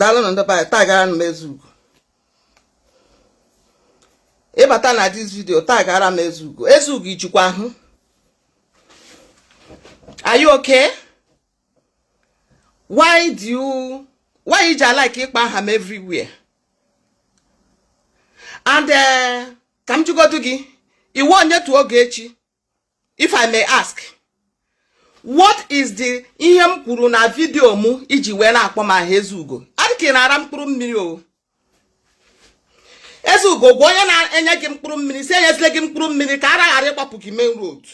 Daalụnụ, ndị be anyị. Tagara m Ezeugo. Ịbata na this video, tagara m Ezeugo. Ezeugo, ijikwa ahụ? Are you okay? Why you ji like ịkpa aha m everywhere? And ka m jụgodu gị, iwu onye tụọ Ogechi? If I may ask, what is the ihe m kwuru na video mụ iji wee na-akpọ m aha? Ezeugo, adịka ị na-ara mkpụrụ mmiri o. Ezeugo, gwa onye na-enye gị mkpụrụ mmiri si enyezile gị mkpụrụ mmiri ka ara ghara ịgbapụ gị main road.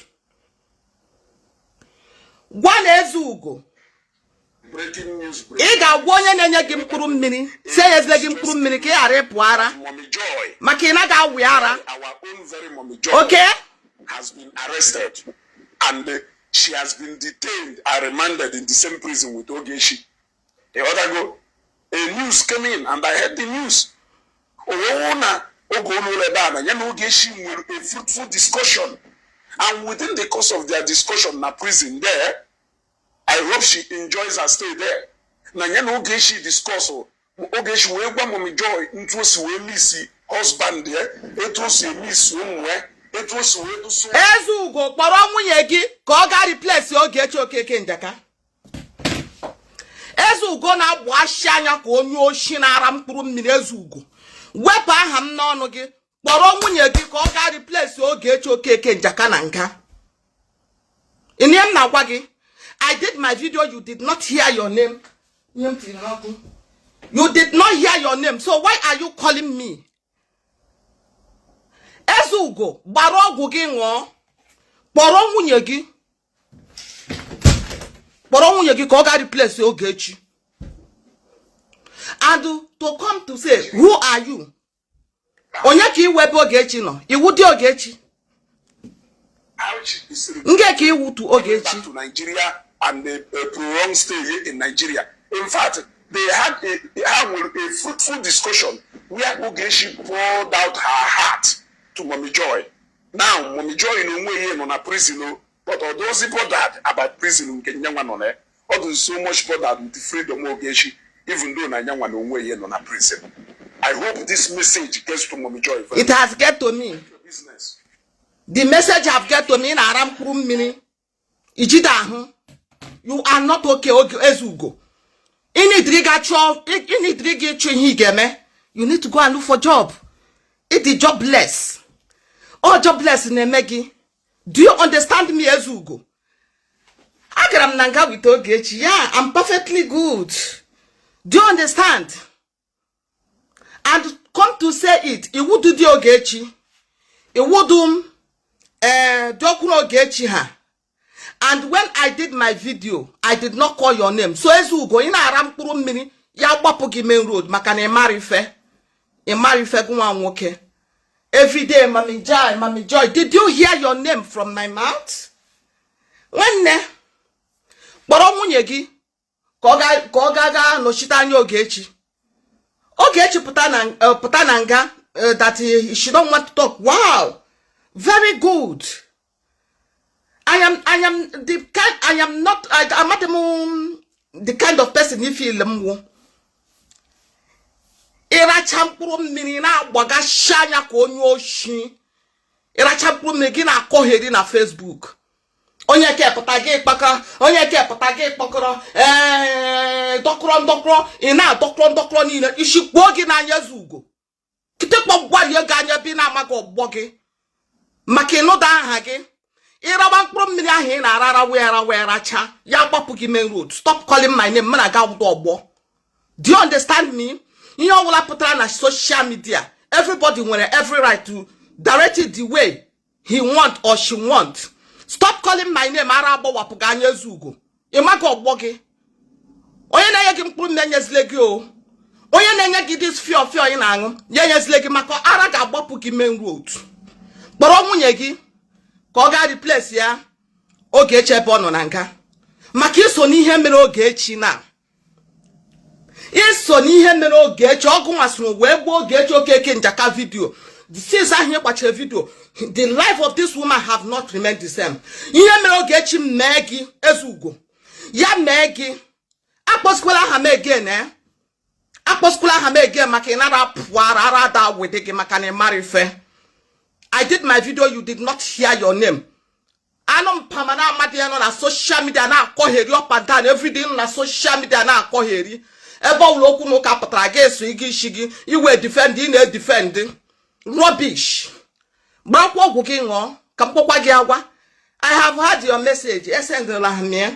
Gwa na Ezeugo, Breaking news. ị ga-agwa onye na-enye gị mkpụrụ mmiri si enyezile gị mkpụrụ mmiri ka ị ghara ịpụ ara, Mommy Joy, maka ị naghị awụ ara. our own very Mommy Joy, has been arrested and she has been detained and remanded in the same prison with Ogechi. The other go, a news came in and I heard the news. Owowo na oge ụlọ ebe a na ya na Ogechi nwere a fruitful discussion, and within the course of their discussion na prison there, I hope she enjoys her stay there. Na ya na Ogechi discuss, Ogechi wee gwa Mommy Joy ntu o si wee miss husband ya, etu o si emiss ụmụ ya, etu o si wee dusu. Ezeugo, kpọrọ nwunye gị ka ọ gaa replace Ogechi Okeke Njaka. Ezeugo na-agbụ anya ka onye oshi na-ara mkpụrụ mmiri. Ezeugo, wepụ aha m n'ọnụ gị. Kpọrọ nwunye gị ka ọ gaa replace Ogechi Okeke Njaka na nga. Ihe m na-agwa gị, I did my video, you did not hear your name. Ihe m tiri n'ọkụ, you did not hear your name, so why are you calling me? Ezeugo, gbara ọgwụ gị ṅụọ. Kpọrọ nwunye gị, kpọrọ nwunye gị ka ọ gaa replace Ogechi. And to come to say, who are you? Onye ka iwu ebe Ogechi nọ? Iwu dị Ogechi? How she is Nge ka iwu tu Ogechi? back to Nigeria and a prolonged stay in Nigeria. In fact, they had a fruitful discussion where Ogechi poured out her heart to Mommy Joy. Now, Mommy Joy in onwe ihe nọ na prison o, but ọ doesn't bothered about prison nke nyanwa nọ na ya. Ọ dị so much bothered with the freedom Ogechi, even though na nyanwa na onwe ihe nọ na prison. I hope this message gets to Mommy Joy very It has get to me. business. The message have get to me. Ị na-ara mkpụrụ mmiri ijide ahụ. You are not okay. Oge Ezeugo, ị ga chọọ, ị nidiri gị ịchọ ihe ị ga-eme. You need to go and look for job. Ịdị jobless. Ọ jobless na-eme gị. Do you understand me, Ezeugo? Agara m na nga with Ogechi. Yeah, I'm perfectly good. Do you understand? And come to say it, iwu dị Ogechi, iwu dum ee dọkwuru Ogechi ha. And when I did my video, I did not call your name. So Ezeugo, ị na-ara mkpụrụ mmiri ya gbapụ gị main road, maka na ịmara ife, ịmara ife gị nwa nwoke. Everyday, "Mami Joy, Mami Joy." Did you hear your name from my mouth? Nwanne, kpọrọ nwunye gị ka ọ gaa gaa nọchite anya Ogechi. Ogechi pụta na nga, that she don't want to talk. Wow, very good. I am the kind, I am not, I am the kind of person if feel m wụ ịracha mkpụrụ mmiri na-agbagashi anya ka onye oshi. Ịracha mkpụrụ mmiri gị na-akọgheri na Facebook. Onye kepụta gị kpakọ, onye kepụta gị kpọkọrọ, ee, dọkọrọ ndọkọrọ, ị na-adọkọrọ ndọkọrọ niile. Isi kpuo gị n'anya. Ezeugo, kịtịkpọ gwarie gị anya ebe ị na-amaghị ọgbọ gị maka ịnụda aha gị. Ịraba mkpụrụ mmiri ahụ ị na-arara wee ra wee racha ya gbapụ gị main road. Stop calling my name. Mana ga awụdo ọgbọ. Do you understand me? Ihe ọbụla pụtara na social media, everybody nwere every right to direct it the way he want or she want. Stop calling my name. Ara agbawapụ gị anya. Ezeugo, ị maghị ọgbọ gị. Onye na-enye gị mkpụrụ mmiri enyezile gị o. Onye na-enye gị this fio fio ị na-aṅụ ya enyezile gị, maka ara ga-agbapụ gị main road. Kpọrọ nwunye gị ka ọ gaa replace ya Ogechi ebe ọ nọ na nga, maka iso n'ihe mere Ogechi, na iso n'ihe mere Ogechi. Ọgụ nwasịrị wee gbuo Ogechi Okeke Njaka video. Since ahụ ị gbachara video, the life of this woman have not remained the same. Ihe mere Ogechi mee gị, Ezeugo, ya mee gị. Akpọsikwala aha m again, eh? Akpọsikwala aha m again, maka ị nara apụ ara ara da wede gị, maka na ị mara ife. I did my video, you did not hear your name. Anụ mpama na amadị ya nọ na social media na-akọgheri up and down everyday, nọ na social media na-akọgheri. Ebe ọbụla okwu na ụka pụtara, ga-eso ịga isi gị iwe defend, ị na-edefend rubbish. Gbakwa ọgwụ gị ṅụọ ka m kpọkwa gị agwa. I have had your message, esendịla m ya.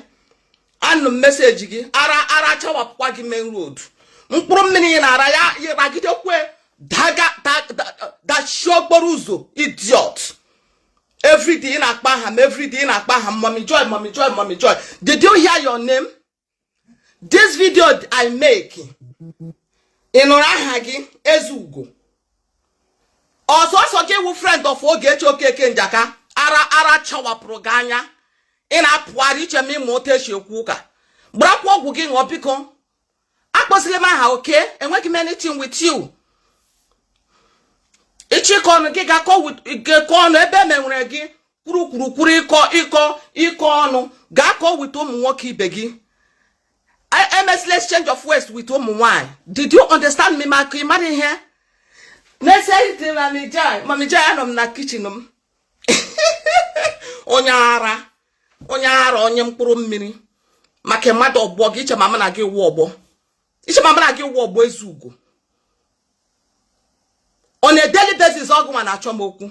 Anụ m message gị. Ara ara chawapụkwa gị main road. Mkpụrụ mmiri ị na-ara ya ragidekwe daga dachie okporo ụzọ, idiot. Everyday ị na-akpa aha m, everyday ị na-akpa aha m, "Mommy Joy, Mommy Joy, Mommy Joy." Did you hear your name? This video I make, ị nụrụ aha gị? Ezeugo, ọsọsọ gị wụ friend of Ogechi Okeke Njaka. Ara ara chawapụrụ gị anya, ị na-apụgharị iche ma ịma otu esi ekwu ụka. Gbarakwa ọgwụ gị ṅụọ, biko. Akpọsịla m aha, okay? Enweghị m anything with you. Ịchịkọ ọnụ gị ga-akọ ọnụ ebe emenwere gị kwuru kwuru kwuru, ịkọ ịkọ ịkọ ọnụ, ga-akọ with ụmụ nwoke ibe gị. Emesịla exchange of words with ụmụ nwanyị. Did you understand me? Maka ị mara ihe na-ese dị. Mami Joy, Mami Joy, anọ m na kitchen m. Onye ara, onye ara, onye mkpụrụ mmiri, maka mmadụ ọgbọ gị. Iche mama na gị wụ ọgbọ, iche mama na gị wụ ọgbọ. Ezeugo, on a daily basis, ọgụ nwa na-achọ m okwu.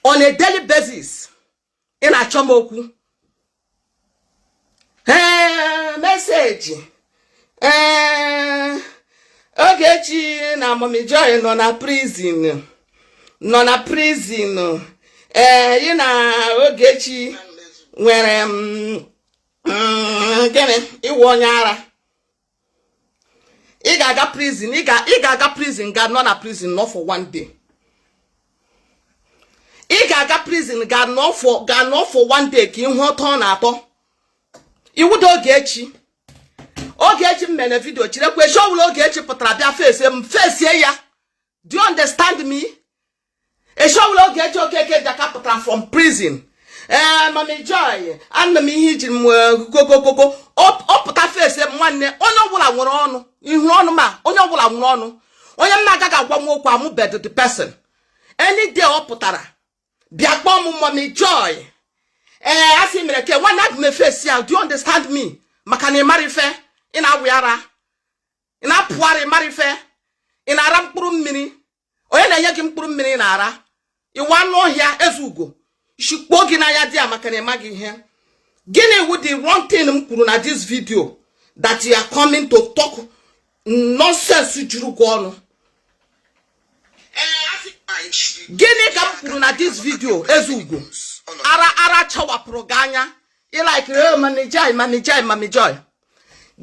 On a daily basis, ị na-achọ m okwu. Ee, message, ee, Ogechi na Mami Joy nọ na prison, nọ na prison. Ee, ị na Ogechi nwere gịnị? Ịwụ onye ara. Ị ga-aga prison, ị ga-aga prison, ga nọ na prison, nọ for one day. Ị ga-aga prison, ga nọ for one day, ka ihu ọtọ ọ na-atọ iwu dị. Ogechi, Ogechi m mere video, chirekwa echi ọbụla Ogechi pụtara bịa fesie m, fesie ya. Do you understand me? Echi ọbụla Ogechi Okeke Njaka pụtara from prison, ee, Mami Joy, ana m ihe ijiri m gogogogo, ọ pụta fesie m. Nwanne, onye ọbụla nwere ọnụ ihu ọnụ, ma onye ọbụla nwere ọnụ, onye m na-agaghị agwa m okwu amụbed the person. Any day ọ pụtara bịa kpọọ m "Mami Joy", ee, asị mere ke nwanne, aga m efesi ya. Do you understand me? Maka na ị mara ife, ị na-awụ ara, ị na-apụgharị. Ịmara ife, ị na-ara mkpụrụ mmiri. Onye na-enye gị mkpụrụ mmiri ị na-ara? Iwu anụ ọhịa. Ezeugo, shikpuo gị n'anya dị ya, maka na ịmaghị ihe. Gịnị wu the wrong thing m kwuru na this video that you are coming to talk nonsense juru gị ọnụ? Gịnị ka m kwuru na this video? Ezeugo, ara ara chawapụrụ gị anya. Ịlikiri, "Oh, Mami Joy, Mami Joy, Mami Joy."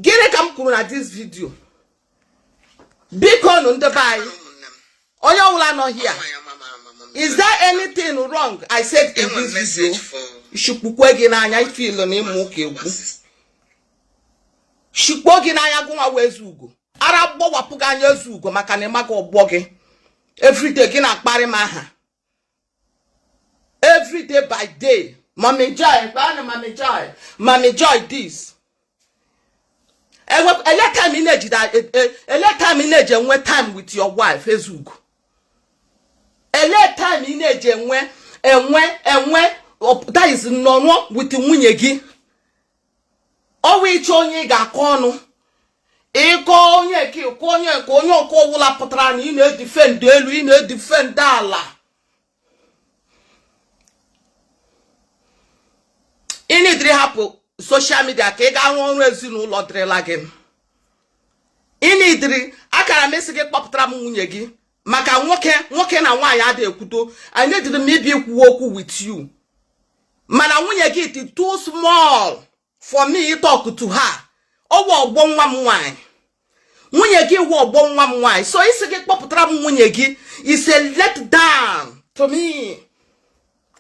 Gịnị ka m kwuru na this video? Biko nụ, ndị be anyị, onye ọbụla nọ here, is there anything wrong I said in this video? Shikpukwe gị n'anya ifilu na ịmụ ụka egwu. Shikpuo gị n'anya, gụnwa wee Ezeugo. Ara gbọwapụ gị anya, Ezeugo, maka na ịmaghị ọgbọ gị. Everyday gị na-akparị m aha, everyday by day, "Mami Joy kpanụ, Mami Joy, Mami Joy this." Ele time ị na-ejide, ele time ị na-eji enwe time with your wife? Ezeugo, ele time ị na-eji enwe, that is, nọrọ with nwunye gị? Ọwa ịchọ onye ị ga-akọ ọnụ, ịkọ onye nke ịkọ onye nke onye ọkọ ọbụla pụtara na ị na-edefend elu, ị na-edefend ala. Ị nidiri hapụ social media ka ị gaa rụọ ọrụ ezinụlọ dịrịla gị. Ị nidiri akara m isi gị kpọpụtara m nwunye gị, maka nwoke nwoke na nwaanyị adịghị ekwudo. Anyị dịrị m ịbịa ikwu okwu with you, mana nwunye gị dị too small for me talk to her. Ọwụ ọgbọ nwa m nwaanyị, nwunye gị wụ ọgbọ nwa m nwaanyị, so isi gị kpọpụtara m nwunye gị is a let down to me.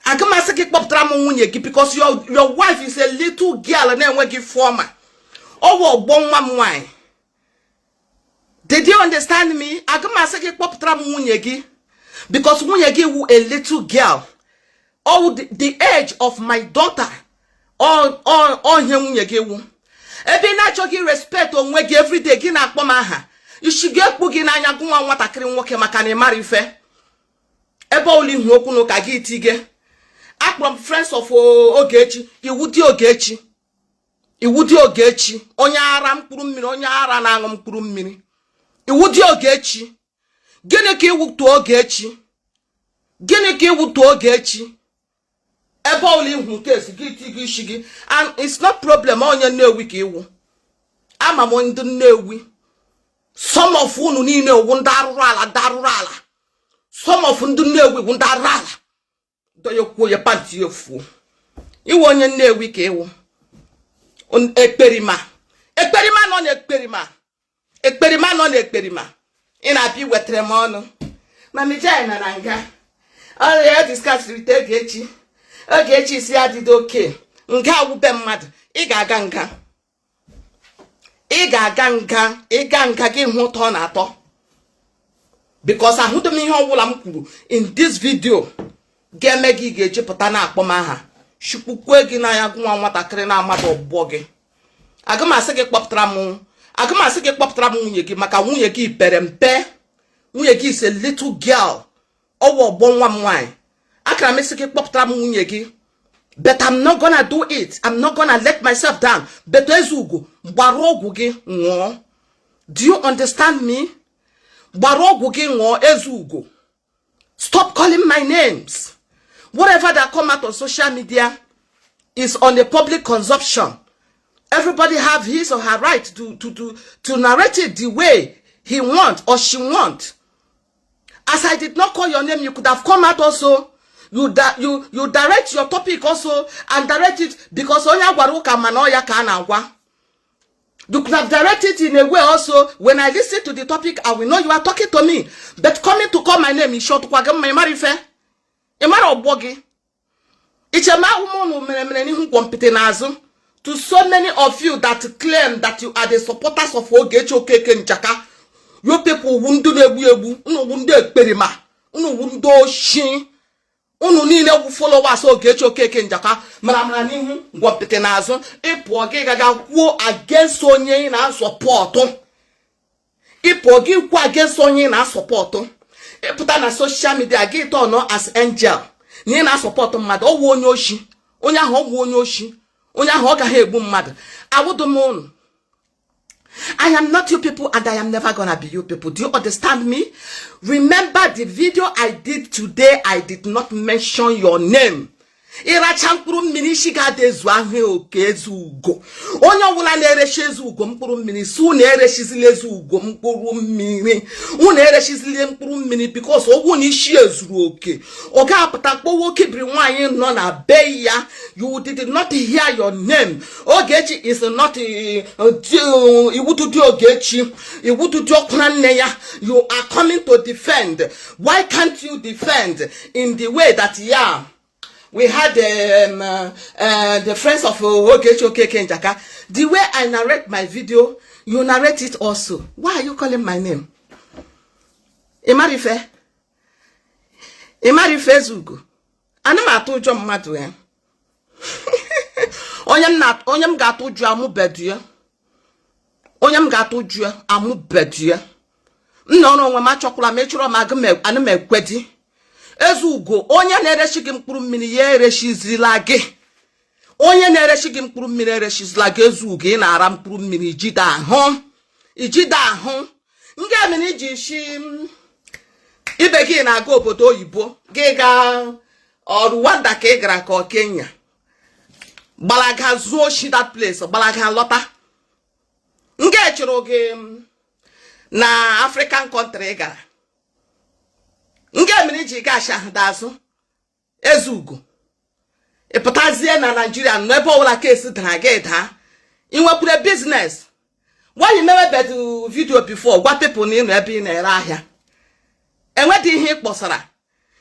Agamasị gị kpọpụtara m nwunye gị because your wife is a little girl na-enweghị forma. Ọwụ ọgbọ nwa m nwaanyị. Did you understand me? Agamasị gị kpọpụtara m nwunye gị because nwunye gị wụ a little girl. All the age of my daughter, ọ ihe nwunye gị wụ. Ebe ị na-achọghị respect onwe gị, everyday gị na-akpọ m aha. Isi ga-ekpu gị n'anya, gụnwa nwatakịrị nwoke, maka na ị mara ife. Ebe ọbụla ihu okwu n'ụka gị tige, akpọrọ m friends of Ogechi. Iwu dị Ogechi, iwu dị Ogechi, onye ara mkpụrụ mmiri, onye ara na-aṅụ mkpụrụ mmiri. Iwu dị Ogechi. Gịnị ka iwu tụọ Ogechi? Gịnị ka iwu tụọ Ogechi? Ebe ọbụla ihu kesi gị tigo isi gị, and it's not problem. Onye Nnewi ka iwu, ama m ndị Nnewi. Some of unu niile owu ndị arụrụ ala, ndị arụrụ ala. Some of ndị Nnewi bụ ndị arụrụ ala. Donye kwuo ya, pant ya efuo. Iwe onye Nnewi ka ịwụ. Ekperima, ekperima nọ n'ekperima, ekperima nọ n'ekperima. Ị na-abịa iwetara m ọnụ. Mami Joy nọ na nga, ọrụ ya discuss with Ogechi. Ogechi si adịdo oke nga awụbe mmadụ. Ị ga-aga nga, ị ga-aga nga. Ịga nga gị hụ ụtọ ọ na-atọ, because ahụdụ m ihe ọbụla m kwuru in this video ga-eme gị ga-eji pụta na-akpọ m aha. Chukwukwe gị n'anya, gụnwa nwatakịrị na-amadụ ọgbụgbọ gị. Agụmasị gị kpọpụtara m, agụmasị gị kpọpụtara m nwunye gị, maka nwunye gị pere mpe. Nwunye gị is a little girl, ọwụ ọgbọ nwa m nwaanyị. Akara m isi gị kpọpụtara m nwunye gị, but I'm not gonna do it. I'm not gonna let myself down. But Ezeugo, gbara ọgwụ gị ṅụọ. Do you understand me? Gbara ọgwụ gị ṅụọ. Ezeugo, stop calling my names. Whatever that come out on social media is on the public consumption. Everybody have his or her right to narrate it the way he want or she want. As I did not call your name, you could have come out also. You direct your topic also and direct it, because onye agwara ụka mana ọ ya ka a na-agwa. You could have directed it in a way also, when I listen to the topic, I will know you are talking to me. But coming to call my name, ishọtụkwa gị mma. Ịmara ife, ịmara ọgbọ gị, ichema ụmụ mere mere n'ihu, kwọmpịtị n'azụ. To so many of you that claim that you are the supporters of Ogechi Okeke Njaka, you people wu ndị na-egbu egbu, unu wu ndị ekperima, unu wu ndị oshi. Unu niile wu followers Ogechi Okeke Njaka, mara mara n'ihu, gwọmpịtị n'azụ. Ịpụọ gị gaga kwuo against onye ị na-asupport. Ịpụọ gị kwuo against onye ị na-asupport. Ịpụta na social media gị turn as angel na ị na-asupport mmadụ. Ọwụ onye oshi onye ahụ, ọwụ onye oshi onye ahụ, ọ gaghị egbu mmadụ. Awụdụ m unu. I am not you people and I am never gonna be you people. Do you understand me? Remember the video I did today, I did not mention your name. Ịracha mkpụrụ mmiri, isi ga-ada ezu ahụ oke. Ezeugo, onye ọbụla na-erechi Ezeugo mkpụrụ mmiri, si unu erechizila Ezeugo mkpụrụ mmiri, unu erechizila mkpụrụ mmiri, because ogwu na isi ezuru oke, ọ ga-apụta kpọwa okebiri nwaanyị nọ na be ya. You did not hear your name. Ogechi is not iwutudu Ogechi, iwutudu ọkwara nne ya. You are coming to defend. Why can't you defend in the way that, yeah, we had the friends of Ogechi Okeke Njaka? The way I narrate my video, you narrate it also. Why are you calling my name? Ịmarife, ịmarife. Ezeugo, ana m atụ ụjọ mmadụ ya. Onye m ga-atụ ụjọ amụbedu ya. Onye m ga-atụ ụjọ ya amụbedu ya. M nọrọ onwe m, achọkwala m ịchọrọ m. Ana m ekwedi. Ezeugo, onye na-erechi gị mkpụrụ mmiri ya erechizila gị. Onye na-erechi gị mkpụrụ mmiri erechizila gị. Ezeugo, ị na-ara mkpụrụ mmiri, ijide ahụ, ijide ahụ ndị a mere iji shi ibe gị na-aga obodo oyibo. Gị gaa Rwanda ka ị gara, ka ọ Kenya, gbalaga zuo oshi that place, gbalaga lọta. Nga chụrụ gị na African country ị gara, nga mere iji gashi ahụ azụ. Ezeugo, ị pụtazie na Naijiria nọ ebe ọbụla kesi dara gị daa. Ị nwekwure business nwaanyị mewebedu video before gwa people na ị nọ ebe ị na-ere ahịa. Enwedị ihe ị kpọsara,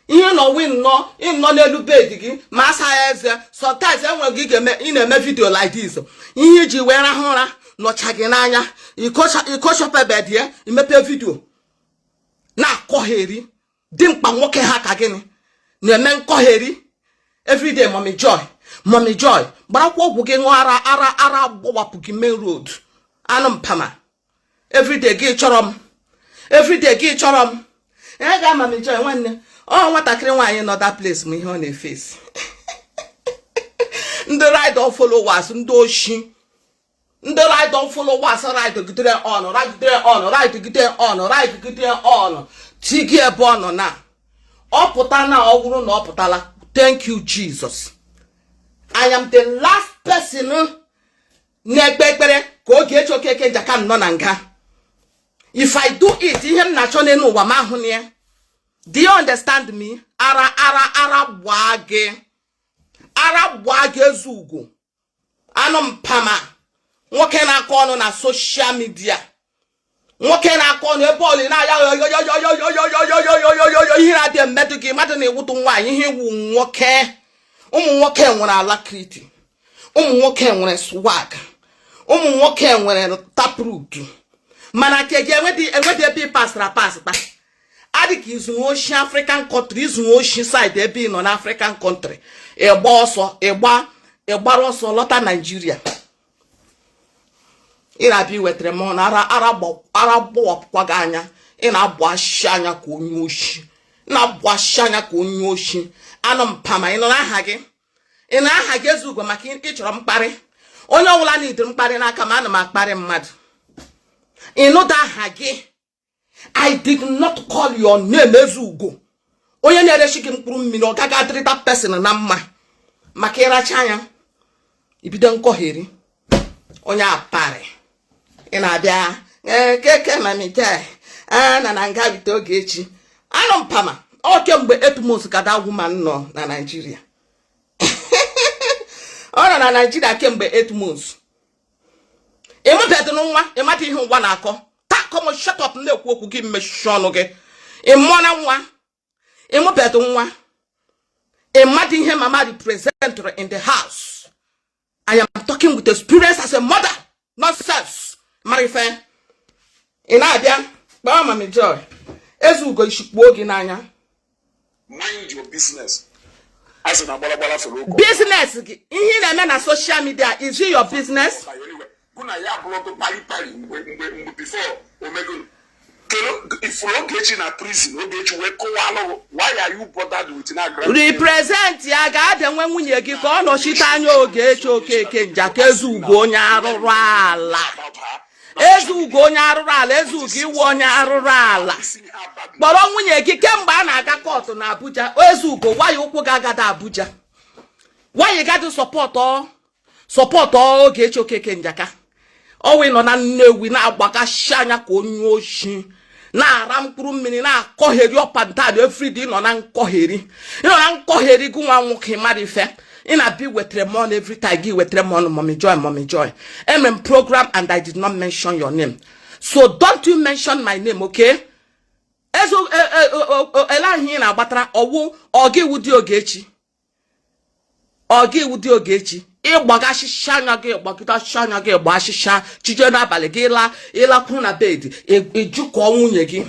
ihe nọ wi nnọọ ịnọ n'elu bed gị ma asa ya eze. Sometimes enwere gị ga-eme, ị na-eme video like this, ihe iji wee rahụ ụra nọcha gị n'anya. Ikochọpebed ya, imepe video na-akọgheri dimkpa nwoke ha ka gịnị na-eme nkọgheri everyday. Mommy Joy, Mommy Joy, gbarakwa ọgwụ gị ṅụọ. Ara ara ara gbawapụ gị main road, anụ mpama. Everyday gị chọrọ m. Everyday gị chọrọ m ihe ga-ama m. Joy, nwanne, ọ nwatakịrị nwaanyị nọ that place ma ihe ọ na-efesi ndị ride on followers, ndị oshi, ndị ride on followers, ride gidere on, ride on, ride gide on, ride gide on, tigi ebe ọ nọ na ọ pụta na ọ bụrụ na ọ pụtala. Thank you, Jesus. I am the last person na-ekpe ekpere ka Ogechi Okeke Njaka m nọ na nga. If I do it, ihe m na-achọ n'elu ụwa m ahụ na ya. Do you understand me? Ara, ara, ara gbaa gị, ara gbaa gị. Ezeugo, anụ mpama, nwoke na-akọ ọnụ na social media, nwoke na-akọ ọnụ ebe ọlị na-aya yoyoyoyoyoyoyoyoyoyoyoyo, ihe na-adị mmetụ gị mmadụ na-ewutu nwaanyị, ihe iwu nwoke. Ụmụ nwoke nwere alacrity, ụmụ nwoke nwere swag, ụmụ nwoke nwere taproot, mana ka gị enwedị ebe ị pasịrị apasịta adị ka izu oshi African country, izu oshi side ebe ị nọ na African country, ịgba ọsọ, ịgba, ịgbara ọsọ lọta Naijiria. Ị na-abịa iwetara m ọnụ ara, ara gbawapụkwa gị anya. Ị na-abụ ashị anya ka onye oshi, na-abụ ashị anya ka onye oshi, anụ mpama. Ị nọ n'aha gị, ị na aha gị Ezeugo, maka ị chọrọ mkparị. Onye ọbụla na-idiri mkparị n'aka ma ana m akparị mmadụ. Ịnụda aha gị. I did not call your name. Ezeugo, onye na-erechi gị mkpụrụ mmiri, ọ gaghị adịrị that person na mma, maka ịracha anya ibido nkọgheri onye aparị. Ị na-abịa keke mamite na nga bite Ogechi, anụ mpama. Ọ kemgbe 8 months ka that woman nọ na Nigeria. Ọ nọ na Nigeria kemgbe 8 months. Ịmụbedị nwa, ịmata ihe ụwa na-akọ taa. Come, shut up. Na-ekwu okwu gị, mmechichi ọnụ gị. Ị mụọ na nwa, ịmụbedị nwa, ịmata ihe mama represent in the house. I am talking with experience as a mother. Nonsense. Mara ife ị na-abịa kpọọ Mami Joy. Ezeugo, ishikpuo gị n'anya. Mind your business. A sị na gbalagbala fere ụkọ. Business gị, ihe ị na-eme na social media, is it your business? Gụ na ya bụrụ pali pali mgbe before omego kelo ifuru Ogechi na prison. Ogechi wee kọwalụ, why are you bothered with na Represent ya ga-abịa nwe nwunye gị ka ọ nọchite anya Ogechi Okeke Njaka. Ezeugo, onye arụrụ ala. Ezeugo, onye arụrụ ala. Ezeugo, iwu onye arụrụ ala. Kpọrọ nwunye gị kemgbe a na-aga court na Abuja. Ezeugo, waya ụkwụ gị agada Abuja, waya gadị support Ogechi Okeke Njaka. Ọnwa nọ na Nnewi na-agbakashi anya ka onye oshi, na-ara mkpụrụ mmiri, na-akọgheri up and down everyday. Nọ na nkọgheri, ịnọ na nkọgheri. Gị nwa nwoke mara ife ị na-abịa wetara m ọnụ every time. Gị wetara m ọnụ, Mommy Joy, Mommy Joy. Emere m program and I did not mention your name, so don't you mention my name, okay? Ezo ele ahụ ị na-agbatara ọwụ ọga iwu dị Ogechi, ọga iwu dị Ogechi. Ịgbagasịsị anya gị, gbagidasị anya gị, gba asịsha chije n'abalị gị la ịlakwuru na bed, ịjụkọọ nwunye gị.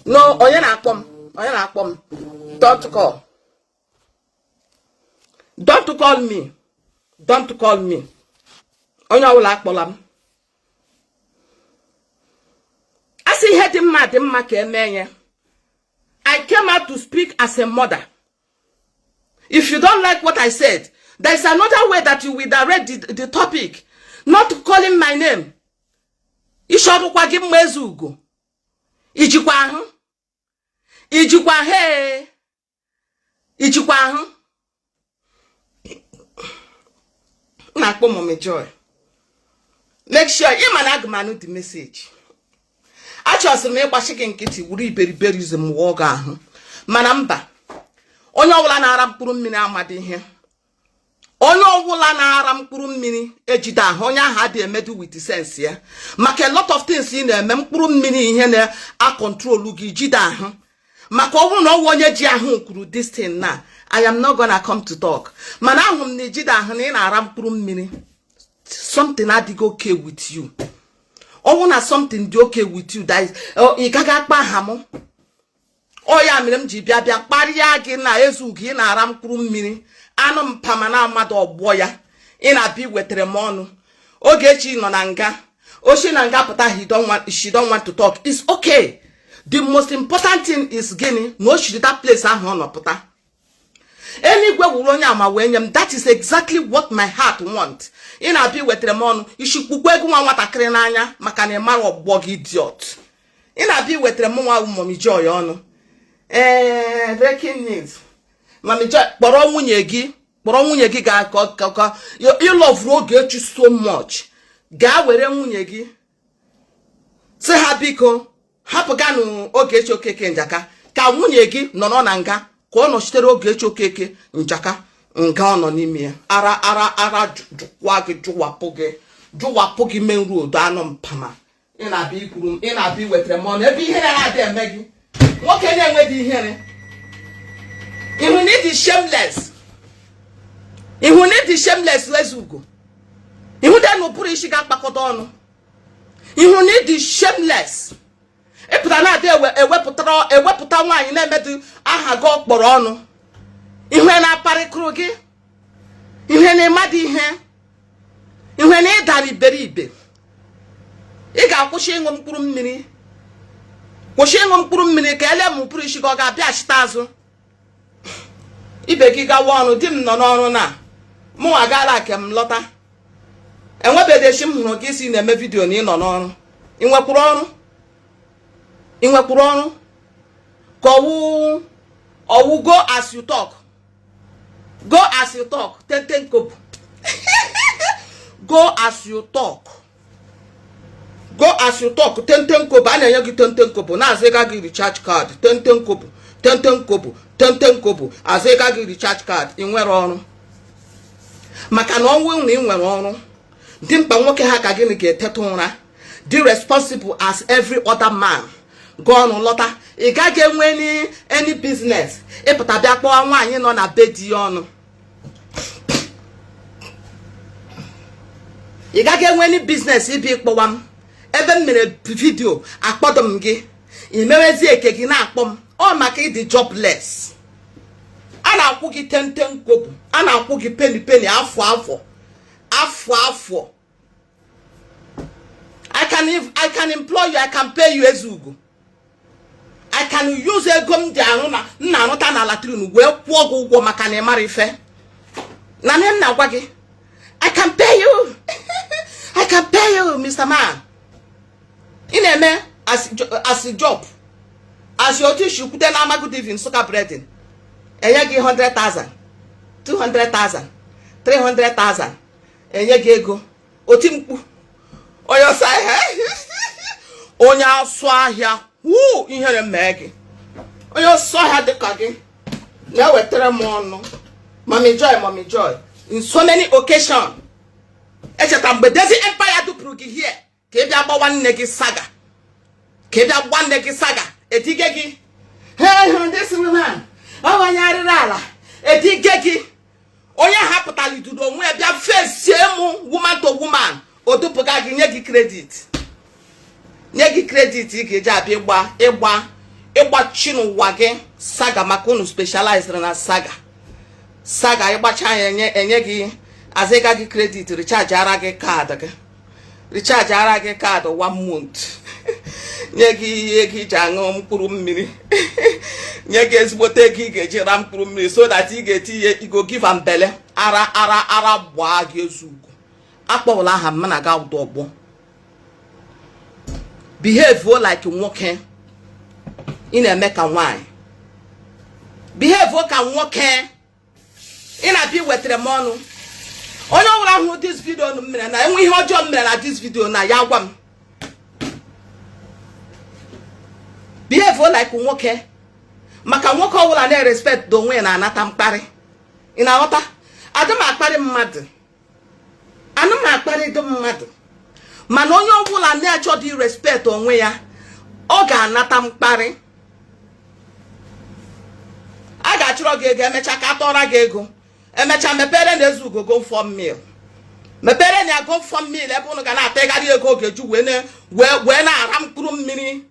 No, onye na-akpọ m? Onye na-akpọ m? Don't call, don't call me, don't call me. Onye ọbụla akpọla m. Asị ihe dị mma dị mma ka emee ya. I came out to speak as a mother. If you don't like what I said, there is another way that you will direct the topic, not calling my name. Ịchọrụkwa gị mma. Ezeugo, ijikwa ahụ, ijikwa he, ijikwa ahụ na-akpọ Mommy Joy. Make sure ị ma na aga m anụ the message. Achọsịrị m ịgbachi gị nkịtị, wuru iberiberizm wụọ gị ahụ, mana mba. Onye ọbụla na-ara mkpụrụ mmiri amadị ihe. Onye ọbụla na-ara mkpụrụ mmiri ejide ahụ, onye ahụ adịghị emedu with sense ya, maka a lot of things ị na-eme. Mkpụrụ mmiri, ihe na-acontrol gị, jide ahụ, maka ọ bụrụ na ọwụ onye ji ahụ kwuru this thing na I am not gonna come to talk, mana ahụ m na ijide ahụ na ị na-ara mkpụrụ mmiri. Something adịghị okay with you. Ọ na something dị okay with you, that is, ị gaghị akpa aha m. Ọ ya mere m ji bịa kparịa gị na Ezeugo, ị na-ara mkpụrụ mmiri, anụ mpama na amadụ ọgbọ ya. Ị na-abịa iwetara m ọnụ. Ogechi nọ na nga. O shi na nga pụta, he don't want, she don't want to talk. It's okay. The most important thing is gịnị? Na o shiri that place ahụ ọ nọ pụta. Eluigwe wuru onye ama wee nye m. That is exactly what my heart want. Ị na-abịa iwetara m ọnụ ishikpukwa ego nwa nwatakịrị n'anya maka na ị mara ọgbọ gị, idiot. Ị na-abịa iwetara m nwa Mommy Joy ọnụ. Ee, breaking news, Mommy Joy, kpọrọ nwunye gị, kpọrọ nwunye gị. Gaa ka ị loveru Ogechi so much, gaa were nwunye gị, sị ha biko hapụganụ Ogechi Okeke Njaka, ka nwunye gị nọrọ na nga, ka ọ nọchitere Ogechi Okeke Njaka nga ọ nọ n'ime ya. Ara ara ara jụkwa gị, jụwapụ gị, jụwapụ gị. Main road anụ mpama. Ị na-abịa ikwuru m, ị na-abịa iwetara m ọnụ ebe ihere na-adị eme gị. Nwoke na-enweghị ihere. Ihu na ịdị shameless, ihu na ịdị shameless. Ezugo, ihu dị na ụbụrụ isi ga-akpakọta ọnụ. Ihu na ịdị shameless. Ịpụta na-adị ewepụtara ewepụta nwaanyị na-emedụ aha gị ọkpọrọ ọnụ. Ihe na-aparịkụrụ gị, ihe na-emadụ ihe, ihe na ịdara iberibe. Ị ga-akwụsị ịṅụ mkpụrụ mmiri, kwụsị ịṅụ mkpụrụ mmiri, ka ele m ụbụrụ isi gị ọ ga-abịa chita azụ. Ibe gị gawa ọrụ. Di m nọ n'ọrụ na mụ agaala ke m lọta. Enwebeghị echi m hụrụ gị si na-eme video na ị nọ n'ọrụ. Ị nwekwuru ọrụ? Ị nwekwuru ọrụ ka ọwụ ọwụ? Go as you talk, go as you talk. Ten ten kobo. Go as you talk, go as you talk. Ten ten kobo a na-enye gị, ten ten kobo na-azịga gị recharge card. Ten ten kobo, ten ten kobo, ten ten kobo azịga gị recharge card. Ị nwere ọrụ maka na ọnwụ na ị nwere ọrụ dị mkpa. Nwoke ha ka gịnị ga-eteta ụra, dị responsible as every other man, gaa ọnụ lọta. Ị gaghị enwe any business ịpụta bịa kpọọ nwaanyị nọ na be di ya ọnụ. Ị gaghị enwe any business ịbịa ịkpọwa m ebe m mere video. Akpọdọ m gị, ị mewezi eke gị na-akpọ m. Ọ maka ịdị jobless. A na-akwụ gị ten ten kobo, a na-akwụ gị penny penny, afọ afọ afọ afọ. I can employ you, I can pay you. Ezugo, I can use ego m dị arụ na m na-arụta na latrine wee kwụọ gị ụgwọ maka na ị mara ife na nne m na-agwa gị. I can pay you, I can pay you, Mr. Man. Ị na-eme as job as otu isi kwute na Amagu TV Nsụka Bredin, enye gị 100,000, 200,000, 300,000, enye gị ego. Oti mkpu onye ọsọ ahịa, onye asụ ahịa wuu, ihere mee gị. Onye ọsọ ahịa dịka gị na-ewetara m ọnụ. Mommy Joy, Mommy Joy, in so many occasion, echeta mgbe Dezi Empire dupụrụ gị here ka ị bịa gbawa nne gị saga, ka ị bịa gba nne gị saga. Etige gị, hey, hụrụ this woman, ọ onye arịrị ala. Etige gị, onye hapụtara idudu onwe ya bịa fesie mụ woman to woman. O dupụga gị, nye gị credit, nye gị credit ị ga-eji abịa ịgba ịgba ịgbachi n'ụwa gị saga, maka unu specialized na saga saga. Ịgbacha ya, enye enye gị, azịga gị credit, recharge ara gị card gị, recharge ara gị card one month, nye gị ego iji aṅụ mkpụrụ mmiri, nye gị ezigbote ego ị ga-eji ra mkpụrụ mmiri, so that ị ga-etinye igo give am bele. Ara ara ara gbaa gị. Ezugo, akpọwụla aha m na ga ụdọ ọgbọ. Behave like nwoke. Ị na-eme ka nwaanyị. Behave ka nwoke. Ị na-abịa iwetara m ọnụ. Onye ọbụla hụrụ this video m mere na enwe ihe ọjọọ m mere na this video na ya gwa m. Behave like nwoke, maka nwoke ọbụla na-erespect onwe ya na-anata mkparị. Ị na-aghọta? Adị m akparị mmadụ, anụ m akparịdo mmadụ, mana onye ọbụla na-achọdị respect onwe ya, ọ ga-anata mkparị. A ga-achọrọ gị ego, emechaa ka atọrọ gị ego, emechaa mepere na Ezugo GoFundMe, mepere na ya GoFundMe ebe ụnụ ga na-atịgharị ego ga-eju wee na-ara mkpụrụ mmiri.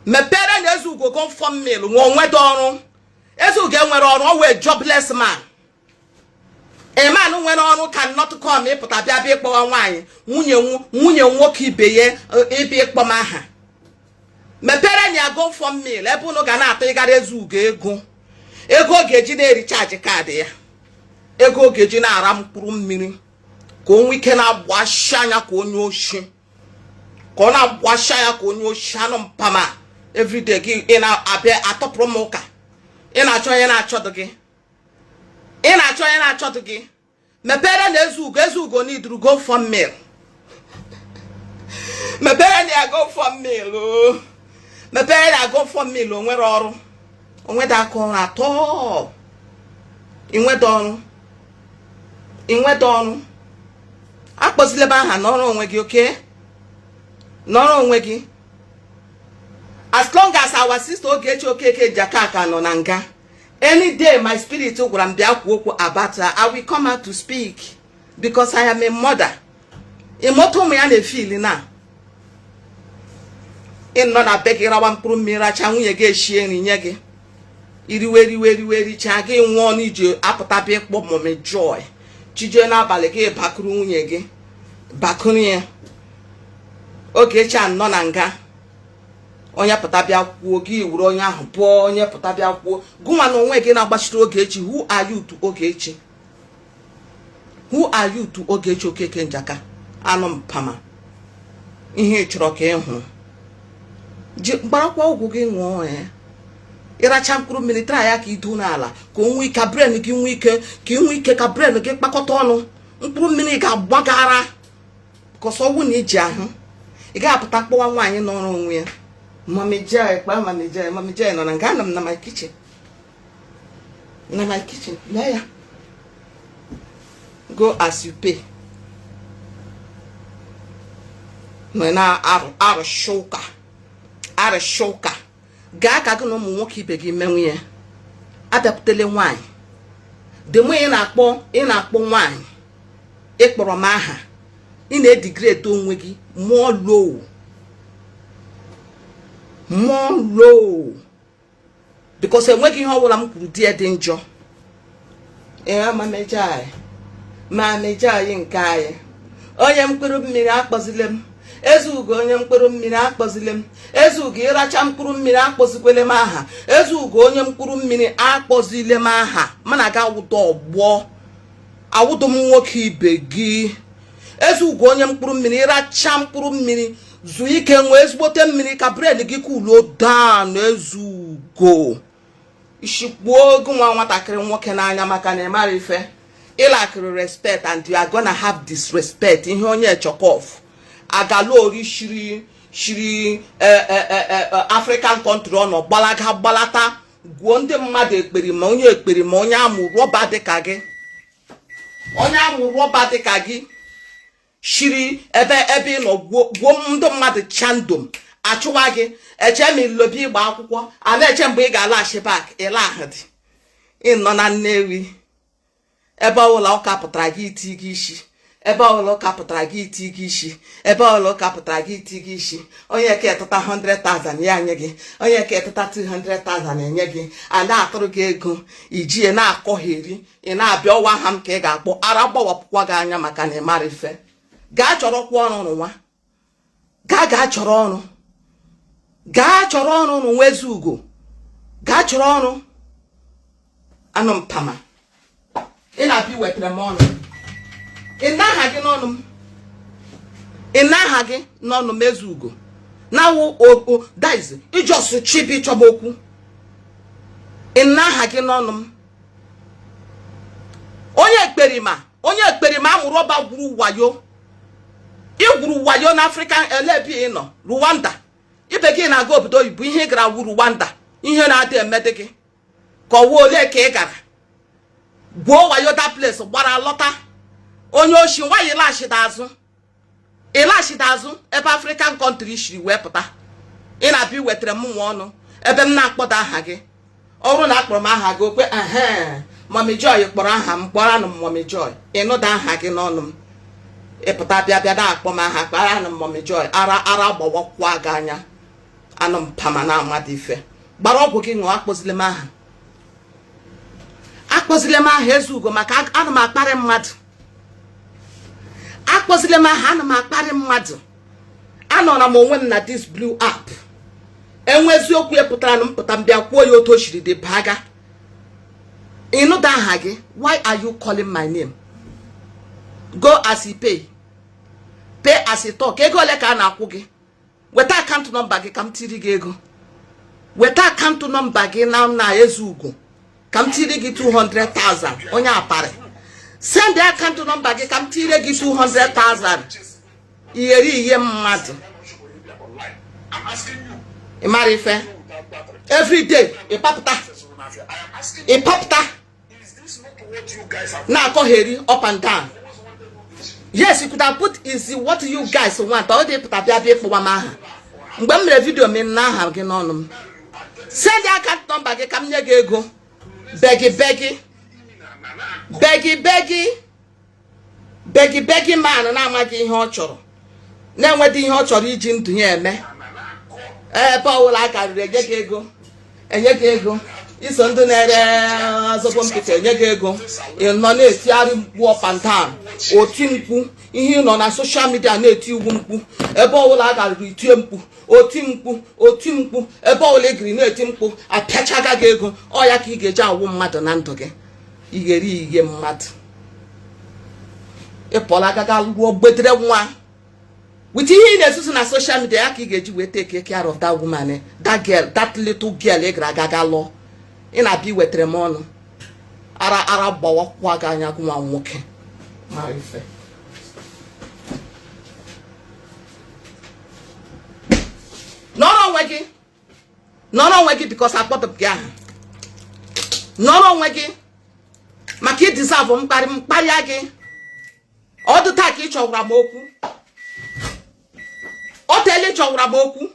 Mepere na Ezugo GoFundMe nwe onwedo ọrụ. Ezugo enwere ọrụ, ọ wee jobless man. A man nwere ọrụ cannot come ịpụta bịa bịa ịkpọwa nwaanyị, nwunye nwoke ibe ya, ịbịa ịkpọ m aha. Mepere na ya GoFundMe ebe unu ga na-atụ ịgara Ezeugo ego ọ ga-eji na-erecharge card ya, ego ọ ga-eji na-ara mkpụrụ mmiri, ka o nwee ike na-agbashi anya ka onye oshi, ka ọ na-agbashi anya ka onye oshi. Anụ mpama, everyday gị ị na-abịa atọpụrụ m ụka. Ị na-achọ onye na-achọdụ gị, ị na-achọ onye na-achọdụ gị. Mepere na Ezeugo, Ezeugo n'iduru GoFundMe. Mepere na ya GoFundMe o, mepere na GoFundMe. O nwere ọrụ, onweda aka ọrụ atọ. Inweda ọrụ, inweda ọrụ. Akpọzila ebe aha. Nọrọ onwe gị, oke nọrọ onwe gị. As long as our sister Ogechi Okeke Njaka nọ na nga, any day my spirit gwara m bịa kwuo okwu about her, I will come out to speak because I am a mother. Ịmụta ụmụ ya na-efili na ịnọ na be gị rawa mkpụrụ mmiri, racha, nwunye gị eshie nri nye gị, iriwe riwe riwe, richaa, gị nwụọ n'ije, apụta bịa ịkpọ Mommy Joy. Chijie n'abalị, gị bakuru nwunye gị, bakuru ya. Ogechi nọ na nga, onye pụta bịa kwuo, gị wuru onye ahụ pụọ. Onye pụta bịa kwuo, gụnwa na onwe gị na-agbachite Ogechi. Who are you to Ogechi? Who are you to Ogechi Okeke Njaka? Anụ mpama, ihe ị chọrọ ka ị hụ ji gbarakwa ọgwụ gị ṅụọ ya. Ịracha mkpụrụ mmiri tara ya ka ido n'ala, ka o nwee ike brain gị nwee ike, ka ị nwee ike, ka brain gị kpakọta ọnụ. Mkpụrụ mmiri ga-agbagara kọsọ ọgwụ na iji ahụ. Ị ga-apụta kpọwa nwaanyị nọrọ onwe ya Mommy Joy. Kpaa Mommy Joy. Mommy Joy nọ na nga. Anọ m na my kitchen, na my kitchen. Lee ya. Go as you pay. Nọ na-arụshi ụka, arụshi ụka. Gaa ka gị na ụmụ nwoke ibe gị menwe ya. Abịakwutele nwaanyị dị mụ. Ị na-akpọ nwaanyị, ịkpọrọ m aha, ị na-edegrade onwe gị more low, more low, because enweghị ihe ọbụla m kwuru di ya dị njọ. Ee, Mommy Joy, Mommy Joy nke anyị, onye mkpụrụ mmiri akpọzile m Ezeugo. Onye mkpụrụ mmiri akpọzile m Ezeugo. Ịracha mkpụrụ mmiri, akpọzikwele m aha. Ezeugo, onye mkpụrụ mmiri, akpọzile m aha. Mana ga awụdo ọgbọ awụdo m nwoke ibe gị. Ezeugo, onye mkpụrụ mmiri, ịracha mkpụrụ mmiri, zuo ike, nwee ezigbote mmiri ka brain gị cooluo down. Ezeugo, ishikpuo ogo nwa nwatakịrị nwoke n'anya maka na ịmara ife. Ịlakịrị respect and you are gonna have disrespect. Ihe onye chọkọf agalori shiri shiri African country ọ nọ gbalaga gbalata gwuo ndị mmadụ ekperi ma onye ekperi ma onye amụ rọba dịka gị, onye amụ rọba dịka gị shiri ebe ị nọ gwuo ndị mmadụ chandom, achụwa gị. Eche ma ilobi ịgba akwụkwọ a na-eche mgbe ị ga-alaghachi back. Ịlahụ dị ịnọ na Nnewi, ebe ọbụla ụka pụtara gị iti gị isi, ebe ọbụla ụka pụtara gị iti gị isi, ebe ọbụla ụka pụtara gị iti gị isi. Onye ka etụta 100,000 ya nye gị, onye ka etụta 200,000 enye gị, a na-atụrụ gị ego ijie na-akọgheri. Ị na-abịa ọwa ha m ka ị ga-akpọ ara gbawapụkwa gị anya maka na ị mara ife. Gaa chọrọkwa ọrụ n'ụwa. Gaa chọrọ ọrụ, gaa chọrọ ọrụ n'ụwa. Ezeugo, gaa chọrọ ọrụ. Anụ mpama, ị na-abịa iwetara m ọnụ. Ị na-aha gị n'ọnụ m, ị na-aha gị n'ọnụ m. Ezeugo na-awụ diz ijọsụ chibi ịchọba okwu. Ị na-aha gị n'ọnụ m. Onye ekperima, onye ekperima amụrụ ọba gwuru wayo. Igwuru wayo na African elebi ị nọ Rwanda. Ibe gị na-aga obodo oyibo, ihe ị gara wu Rwanda. Ihe na-adị emedị gị ka ọwa ole ka ị gara gwuo wayo that place, gbara lọta. Onye oshi nwaanyị, laghachida azụ, ịlaghachida azụ ebe African country shiri wee pụta. Ị na-abịa iwetara m nwa ọnụ ebe m na-akpọda aha gị. Ọ bụrụ na akpọrọ m aha gị, okwe ehe Mommy Joy kpọrọ aha m, kpọrọ anụ m Mommy Joy. Ịnụda aha gị n'ọnụ m, ịpụta bịa bịa na-akpọ m aha, kpara anụ m Mommy Joy. Ara ara gbawakwa gị anya. Anụ mpama na amadị ife, gbara ọgwụ gị ṅụọ. Akpọzile m aha, akpọzile m aha. Akpọzila m aha, Ezeugo, maka ana m akparị mmadụ. Akpọzila m aha, ana m akparị mmadụ. Anọrọ m onwe m na this blue app. Enwe eziokwu ya pụtara na mpụta, m bịa kwuo ya otu o siri dị baga. Ịnụda aha gị, why are you calling my name? Go as you pay, pay as you talk. Ego ole ka a na-akwụ gị? Weta account number gị ka m tiri gị ego. Weta account number gị na Ezeugo, ka m tiri gị 200,000. Onye aparị, send account number gị ka m tiri gị 200,000. Iyeri ihe mmadụ, ị mara ife. Everyday ịpapụta, ịpapụta na-akọgheri up and down. Yes, you could have put is what you guys want. Ọ dị pụta bịa ịkpọwa m aha mgbe m mere video m na aha gị n'ọnụ m. Send account number gị ka m nye gị ego. Beggy, beggy, beggy, beggy, beggy, beggy man na-amaghị ihe ọ chọrọ, na-enwedị ihe ọ chọrọ iji ndụ ya eme. Ebe ọbụla a karịrị, enye gị ego, enye gị ego. Iso ndị na-ere zobo mpịta, enye gị ego. Ị nọ na-etigharị mkpu up and down, oti mkpu. Ihe ị nọ na social media na-eti iwu mkpu, ebe ọbụla a garịrị itie mkpu, oti mkpu, oti mkpu. Ebe ọbụla ị giri na-eti mkpu, apịachaga gị ego. Ọ ya ka ị ga-eji awụ mmadụ na ndụ gị. Ighere ihe mmadụ, ị pụọla agaga lụọ gbedere nwa with ihe ị na-esusu na social media ya ka ị ga-eji wee take care of that woman, that girl, that little girl ị gara aga ga lụọ. Ị na-abịa iwetara m ọnụ ara ara gbawakwa gị anya. Gị nwa nwoke mara ife, nọrọ onwe gị, nọrọ onwe gị, because akpọtụ gị aha. Nọrọ onwe gị, maka ị deserve mkparị, mkparịa gị. Ọdụ taa ka ị chọwara m okwu, ọ teela ị chọwara m okwu.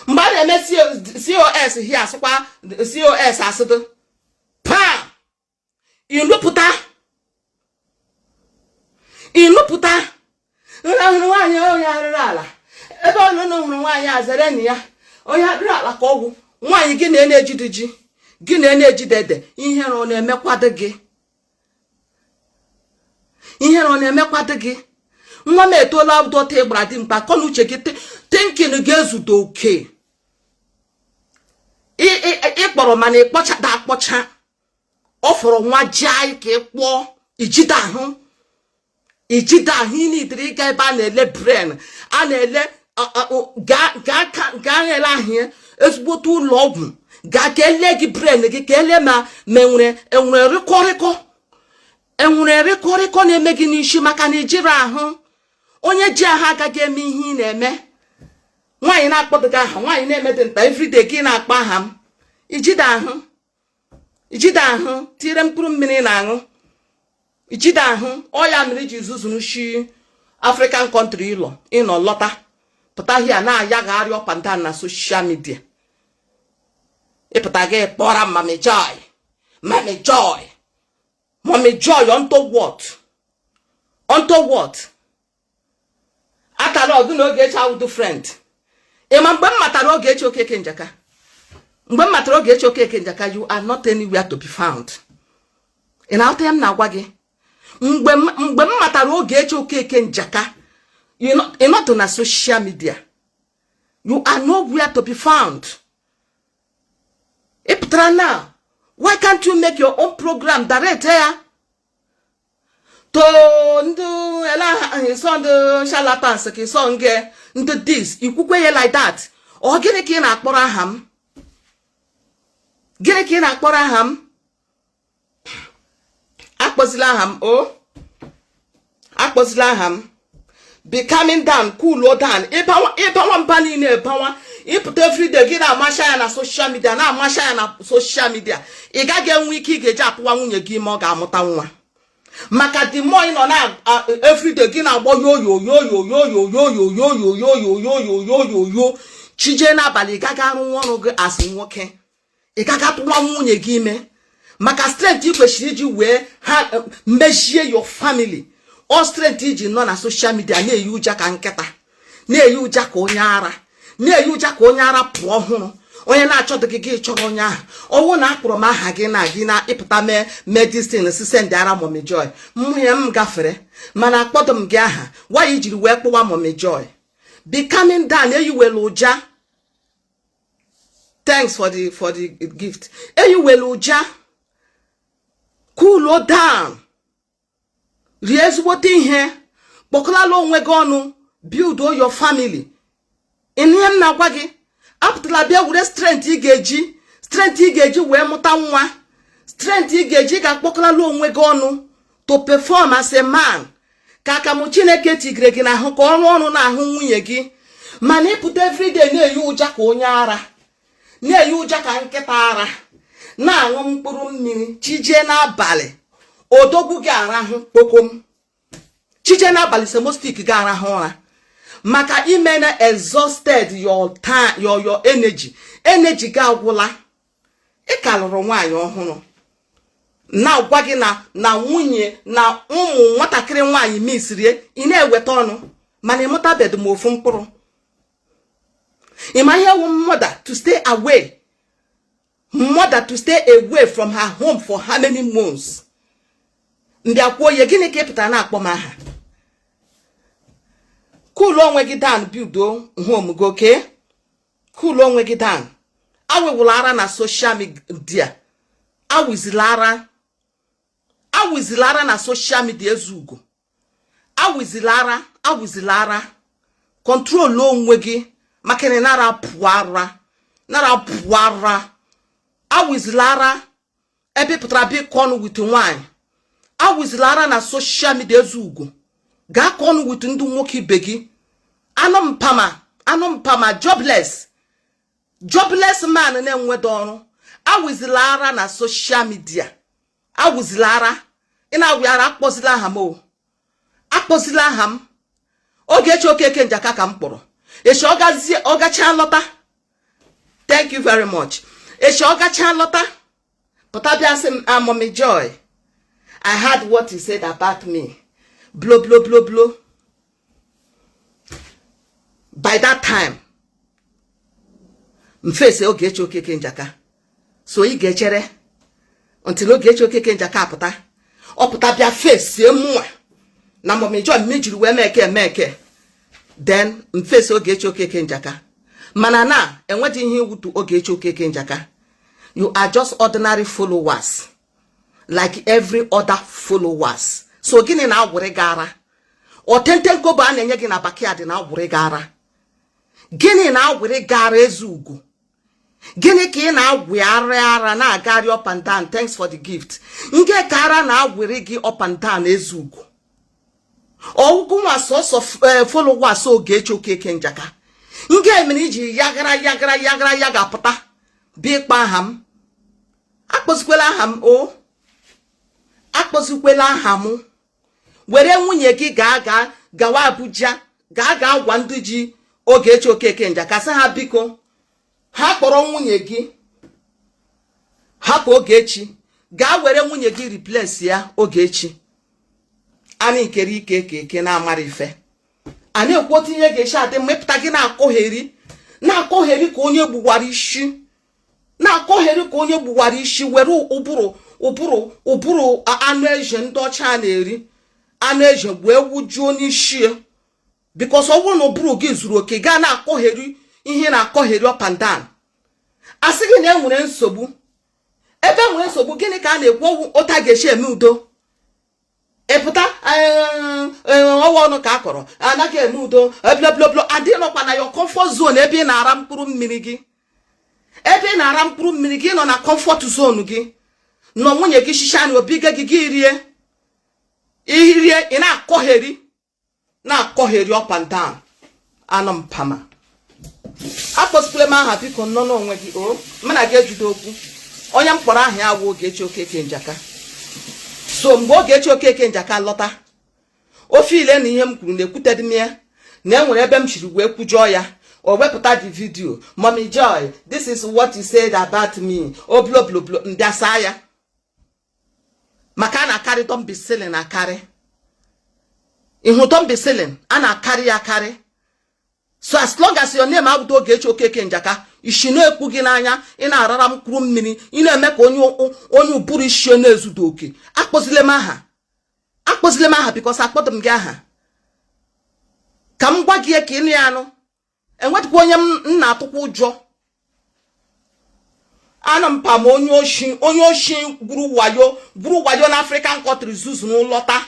Mgbe a na-eme cos hie, asịkwa cos asịdụ pam. Ịnụpụta, ịnụpụta hụrụ nwaanyị onye arịrị ala. Ebe ọ nọ hụrụ nwaanyị a, zere na ya, onye arịrị ala ka ọgwụ. Nwaanyị gị na na-ejide ji gị na na-ejide ede. Ihere ọ na-emekwado gị? Ihere ọ na-emekwado gị? Nwa m etoola dọta, ịgbara dị mkpa akọ na uche gị, thinking ga-ezudo oke. Ịkpọrọ mana ịkpọchada akpọcha. Ọ fọrọ nwa ji anyị ka ị kpọọ ijide ahụ, ijide ahụ. Ị nidiri ịga ebe a na-ele brain, a na-ele, gaa ele ahụ ezigbote ụlọ ọgwụ, gaa ka ele gị brain gị, ka ele ma enwere rịkọrịkọ, enwere rịkọrịkọ na-eme gị n'isi, maka na ijiri ahụ. Onye ji ahụ agaghị eme ihe ị na-eme. Nwaanyị na-akpọdụ gị aha, nwaanyị na-emedị nta, everyday gị na-akpọ aha m. Ijide ahụ, ijide ahụ, tinyere mkpụrụ mmiri na-aṅụ. Ijide ahụ. Ọ ya mere iji zuzuru shi African country ịlọ ịnọ lọta, pụta hia na-ayagharị up and down na social media. Ịpụta gị kpọrọ Mami Joy, Mami Joy, Mami Joy. Unto what? Unto what? Atara ọgụ na Ogechi awụdụ friend. Ịma mgbe m matara Ogechi Okeke Njaka? Mgbe m matara Ogechi Okeke Njaka, you are not anywhere to be found. Ị na-aghọta ya m na-agwa gị? Mgbe m matara Ogechi Okeke Njaka, ị not na social media. You are nowhere to be found. Ị pụtara now. Why can't you make your own program, direct ya to ndị ele ịsọ, ndị charlatans, ka ịsọ nge ndị this ikwukwe ya like that? Ọ gịnị ka ị na-akpọrọ aha m? Gịnị ka ị na-akpọrọ aha m? Akpọzila aha m o, akpọzila aha m. Be calming down, cool down. Ịbawa mba niile, ịbawa ịpụta everyday gị na-amasha ya na social media, na-amasha ya na social media. Ị gaghị enwe ike ị ga-eji atụwa nwunye gị ime, ọ ga-amụta nwa, maka the more ị nọ na everyday gị na-agbọ yo yo yo yo yo yo yo yo yo yo yo yo yo yo yo yo yo chije n'abalị. Ị gaghị arụ ọrụ gị as nwoke, ị gaghị atụwa nwunye gị ime, maka strength ị kwesịrị iji wee ha mejie your family, ọ strength iji nọ na social media na-eyi ụja ka nkịta, na-eyi ụja ka onye ara, na-eyi ụja ka onye ara pụọ ọhụrụ. Onye na-achọdụ gị, gị chọrọ onye ahụ. Ọwụ na akpọrọ m aha gị na gị na-ịpụta mee medicine si send ara Mommy Joy, mmụnye m gafere. Mana akpọdụ m gị aha. Why jiri wee kpọwa Mommy Joy? Be calming down. Eyiwela ụja. Thanks for the gift. Eyiwela ụja, cool down, rie ezigbote ihe, kpọkọlala onwe gị ọnụ, build your family. Ihe m na-agwa gị, apụtala bịa were strength ị ga-eji, strength ị ga-eji wee mụta nwa, strength ị ga-eji ga-akpọkọlala onwe gị ọnụ to perform as a man, ka akamụ Chineke tigere gị n'ahụ, ka ọrụ ọrụ n'ahụ nwunye gị. Mana ịpụta everyday na-eyi ụja ka onye ara, na-eyi ụja ka nkịta ara, na-aṅụ mkpụrụ mmiri chijie n'abalị, odogwu gị arahụ kpokom. Chije n'abalị, semostik gị arahụ ụra, maka ime na exhausted your time, your energy gị agwụla. Ị ka lụrụ nwaanyị ọhụrụ, na-agwa gị na nwunye na ụmụ nwatakịrị nwaanyị misirie, ị na-eweta ọnụ, mana ịmụtabeghị m ofu mkpụrụ. Ịma ihe wụ mother to stay away, mother to stay away from her home for how many months? Mbịa kwuo ya, gịnị ka ị pụtara na-akpọ m aha? Cool onwe gị down, build home gị, okay? Cool onwe gị down. Awụwụla ara na social media, awụzila ara, awụzila ara na social media. Ezugo, awụzila ara, awụzila ara. Control onwe gị, maka na nara pụọ ara, nara pụọ ara. Awụzila ara ebe ị pụtara bịa ịkọ ọnụ with nwaanyị. Awụzila ara na social media. Ezugo, gaa kọọ ọnụ with ndị nwoke ibe gị. Anụ mpama, anụ mpama, jobless, jobless man na-enwedo ọrụ. Awụzila ara na social media, awụzila ara. Ị na-awụ ara, akpọzila aha m o, akpọzila aha m. Ogechi Okeke Njaka ka m kpọrọ. Echi ọ gachaa lọta, thank you very much. Echi ọ gachaa lọta, pụta bịa sị m, "Ah, Mommy Joy, I heard what you said about me, blo blo blo blo." By that time, mfese Ogechi Okeke Njaka. So ị ga-echere until Ogechi Okeke Njaka apụta. Ọ pụta bịa fesie mụnwa na Mommy Joy mmejiri wee mee eke, then mfesi Ogechi Okeke Njaka. Mana na enweghị ihe iwutu Ogechi Okeke Njaka. You are just ordinary followers like every other followers. So gịnị na-agwụrị gị ara? Otente nkobo a na-enye gị na backyard na-agwụrị gị ara. Gịnị na-agwụrị gị ara, Eze Ugo? Gịnị ka ị na-agwụgharị ara na-agagharị up and down? Thanks for the gift. Nke ka ara na-agwụrị gị up and down, Eze Ugo? Ọgwụgwụ nwa sọsọ followers Ogechi Okeke Njaka nke mere iji yagara yagara yagara ya ga-apụta bịa ịkpọ aha m. Akpọzikwela aha m o, akpọzikwela aha m. Were nwunye gị gaa gaa gawa Abuja, gaa gaa gwa ndị ji Ogechi Okeke Njaka, sị ha biko, ha kpọrọ nwunye gị, hapụ Ogechi, gaa were nwunye gị replace ya. Ogechi anyị nkere ike eke eke na-amara ife a na-ekwu otu ihe ga-esi adị mma. Ịpụta gị na-akọgheri, na-akọgheri ka onye gbuwara isi, na-akọgheri ka onye gbuwara isi. Were ụbụrụ, ụbụrụ, ụbụrụ anụ eze ndị ọcha a na-eri, anụ eze wee wujuo n'isi ya, because ọ bụrụ na ụbụrụ gị zuru oke, gaa na-akọgheri ihe na-akọgheri up and down. Asị gị na e nwere nsogbu, ebe e nwere nsogbu, gịnị ka a na-ekwu? Ọgwụ otu a ga-esi eme udo. Ịpụta ọwa ọnụ ka a kọrọ, anaghị eme udo, blobloblo. Adị nọkwa na your comfort zone, ebe ị na-ara mkpụrụ mmiri gị, ebe ị na-ara mkpụrụ mmiri gị, nọ na comfort zone gị, nọ nwunye gị shisha na obi gị, gị rie irie, ị na-akọgheri, na-akọgheri up and down. Anụ mpama, akpọsikwala m aha, biko. Nọ n'onwe gị o, mana gị ejide okwu. Onye m kpọrọ aha ya wụ Ogechi Okeke Njaka. So mgbe Ogechi Okeke Njaka lọta, ofe ile na ihe m kwuru na-ekwutedị m ya na e nwere ebe m chiri wee kwujọọ ya, o wepụta the video, "Mommy Joy, this is what you said about me," o blo blo blo, mbịa saa ya, maka a na-akarị dombisilin akarị. Ihu dombisilin a na-akarị ya akarị. So as long as your name abụdo Ogechi Okeke Njaka, Isi na-ekpu gị n'anya, ị na-arara mkpụrụ mmiri, ị na-eme ka onye ụbụrụ isi na-ezudo oke. Akpọzile m aha, akpọzile m aha, because akpọdụ m gị aha. Ka m gwa gị ka ịnụ ya anụ. Enwetụkwa onye m na-atụkwa ụjọ. Anụ mpa ma onye oshi, onye oshi gwuru wayo na African country, zuzuru lọta,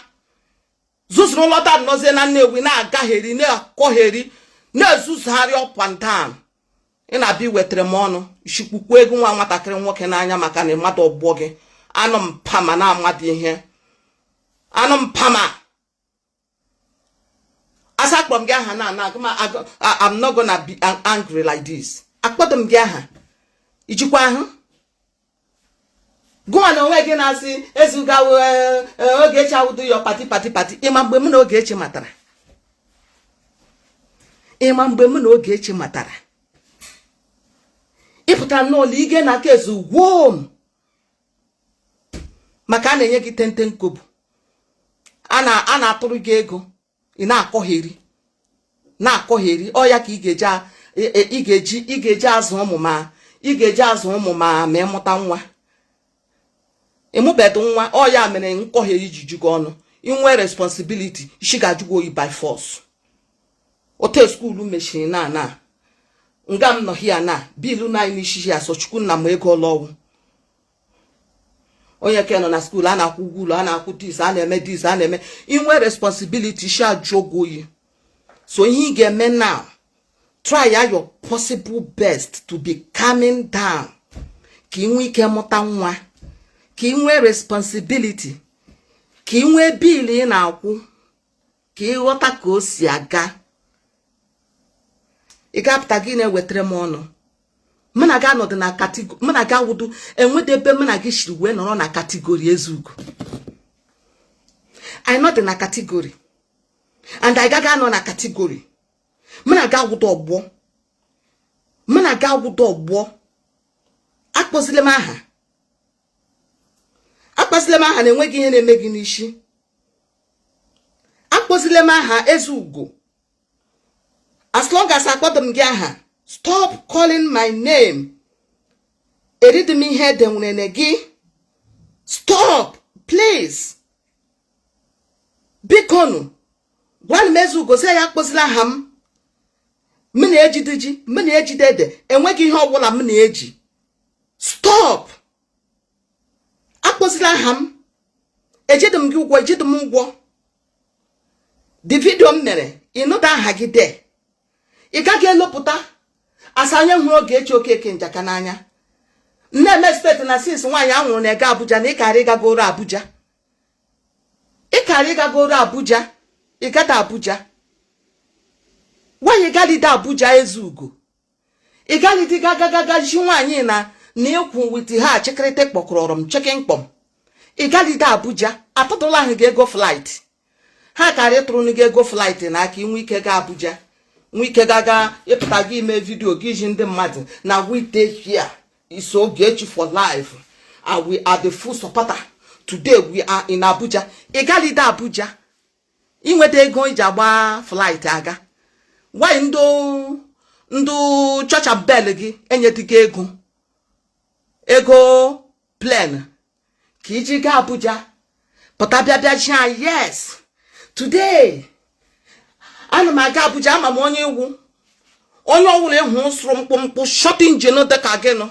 zuzuru lọta, nọzie na Nnewi na-agagheri, na-akọgheri, na-ezuzugharị up and down. Ị na-abịa iwetara m ọnụ isikwukwu ego nwa nwatakịrị nwoke n'anya maka na mmadụ ọgbọ gị. Anụ mpama na-amadị ihe, anụ mpama. Asa akpọrọ m gị aha na I'm not gonna be angry like this. Akpọdụ m gị aha. Ijikwa ahụ gụnwa na onwe gị na-asị ezuga Ogechi awụdo ya party, party, party. Ịma mgbe mụ na Ogechi matara? Ịma mgbe mụ na Ogechi matara? Ịpụtara n'ụlọ ige na aka ezu gwom maka a na-enye gị 10 10 kobo, a na-atụrụ gị ego, ị na-akọgheri, na-akọgheri. Ọ ya ka ị ga-eji azụ ụmụ, ma ị ga-eji azụ ụmụ ma ịmụta nwa, ịmụbedu nwa. Ọ ya mere nkọgheri ji ju gị ọnụ. Inwe responsibility, isi ga-ajụ gị oyi by force. Ote school mechiri na nga m nọ hia na bill na anyị n'isi ya. So Chukwu nna m, ego ọlọwụ onye ke nọ na school, a na-akwụ ụgwọ ụlọ, a na-akwụ this, a na-eme this, a na-eme. Inwe responsibility, isi ajụ gị oyi. So ihe ị ga-eme now, try your possible best to be calming down ka ị nwee ike mụta nwa, ka ị nwee responsibility, ka ị nwee bill ị na-akwụ, ka ị ghọta ka o si aga. Ị ga-apụta gị na-ewetara m ọnụ. Mụ na gị anọdụ na category, mụ na gị awụdụ enwede ebe mụ na gị shiri wee nọrọ na category. Ezugo, anyị nọdụ na category and anyị gaghị anọ na category. Mụ na gị awụdụ ọgbọ, mụ na gị awụdụ ọgbọ. Akpọzila m aha, akpọzila m aha na enweghị ihe na-eme gị n'isi. Akpọzila m aha, Ezeugo. As long as akpọdụ m gị aha, stop calling my name. Eridi m ihe edenwere gị. Stop, please. Bikonu, gwanụ m Ezeugo sị ya akpọzila aha m. M na-ejide ji, m na-ejide ede, enweghị ihe ọbụla m na-eji. Stop, akpọzila aha m. Ejide m gị ụgwọ, ejide m ụgwọ. The video m mere, ịnụda aha gị de. Ị gaghị elopụta asa anya hụrụ Ogechi Okeke Njaka n'anya. Nne expect na since nwaanyị anwụrụ na-ega Abuja na ịkara ịgagoro Abuja, ịkara ịgagoro Abuja. Ịgada Abuja, nwaanyị galide Abuja. Ezeugo, ịgalide gagagaga ji nwaanyị na ịkwụ with ha chịkịrịtị kpọkọrọ m chikin kpọm. Ịgalide Abuja, atụtụla ahụ gị ego flight. Ha karị ịtụrụ gị ego flight n'aka inwe ike gaa Abuja, nwee ike gaga ịpụta gị ime video gị ji ndị mmadụ na we dey here is Ogechi for life and we are the full supporter. Today we are in Abuja. Ịgalide Abuja, inweta ego iji agba flight aga. Why ndụ chọcha bel gị enyedịghị ego plane ka iji gaa Abuja, pụta bịa bịa ji anyị? Yes, today ana m aga Abuja. Ama m onye iwu, onye ọbụla ịhụ sụrụ mkpụmkpụ short engine dị ka gị nọ,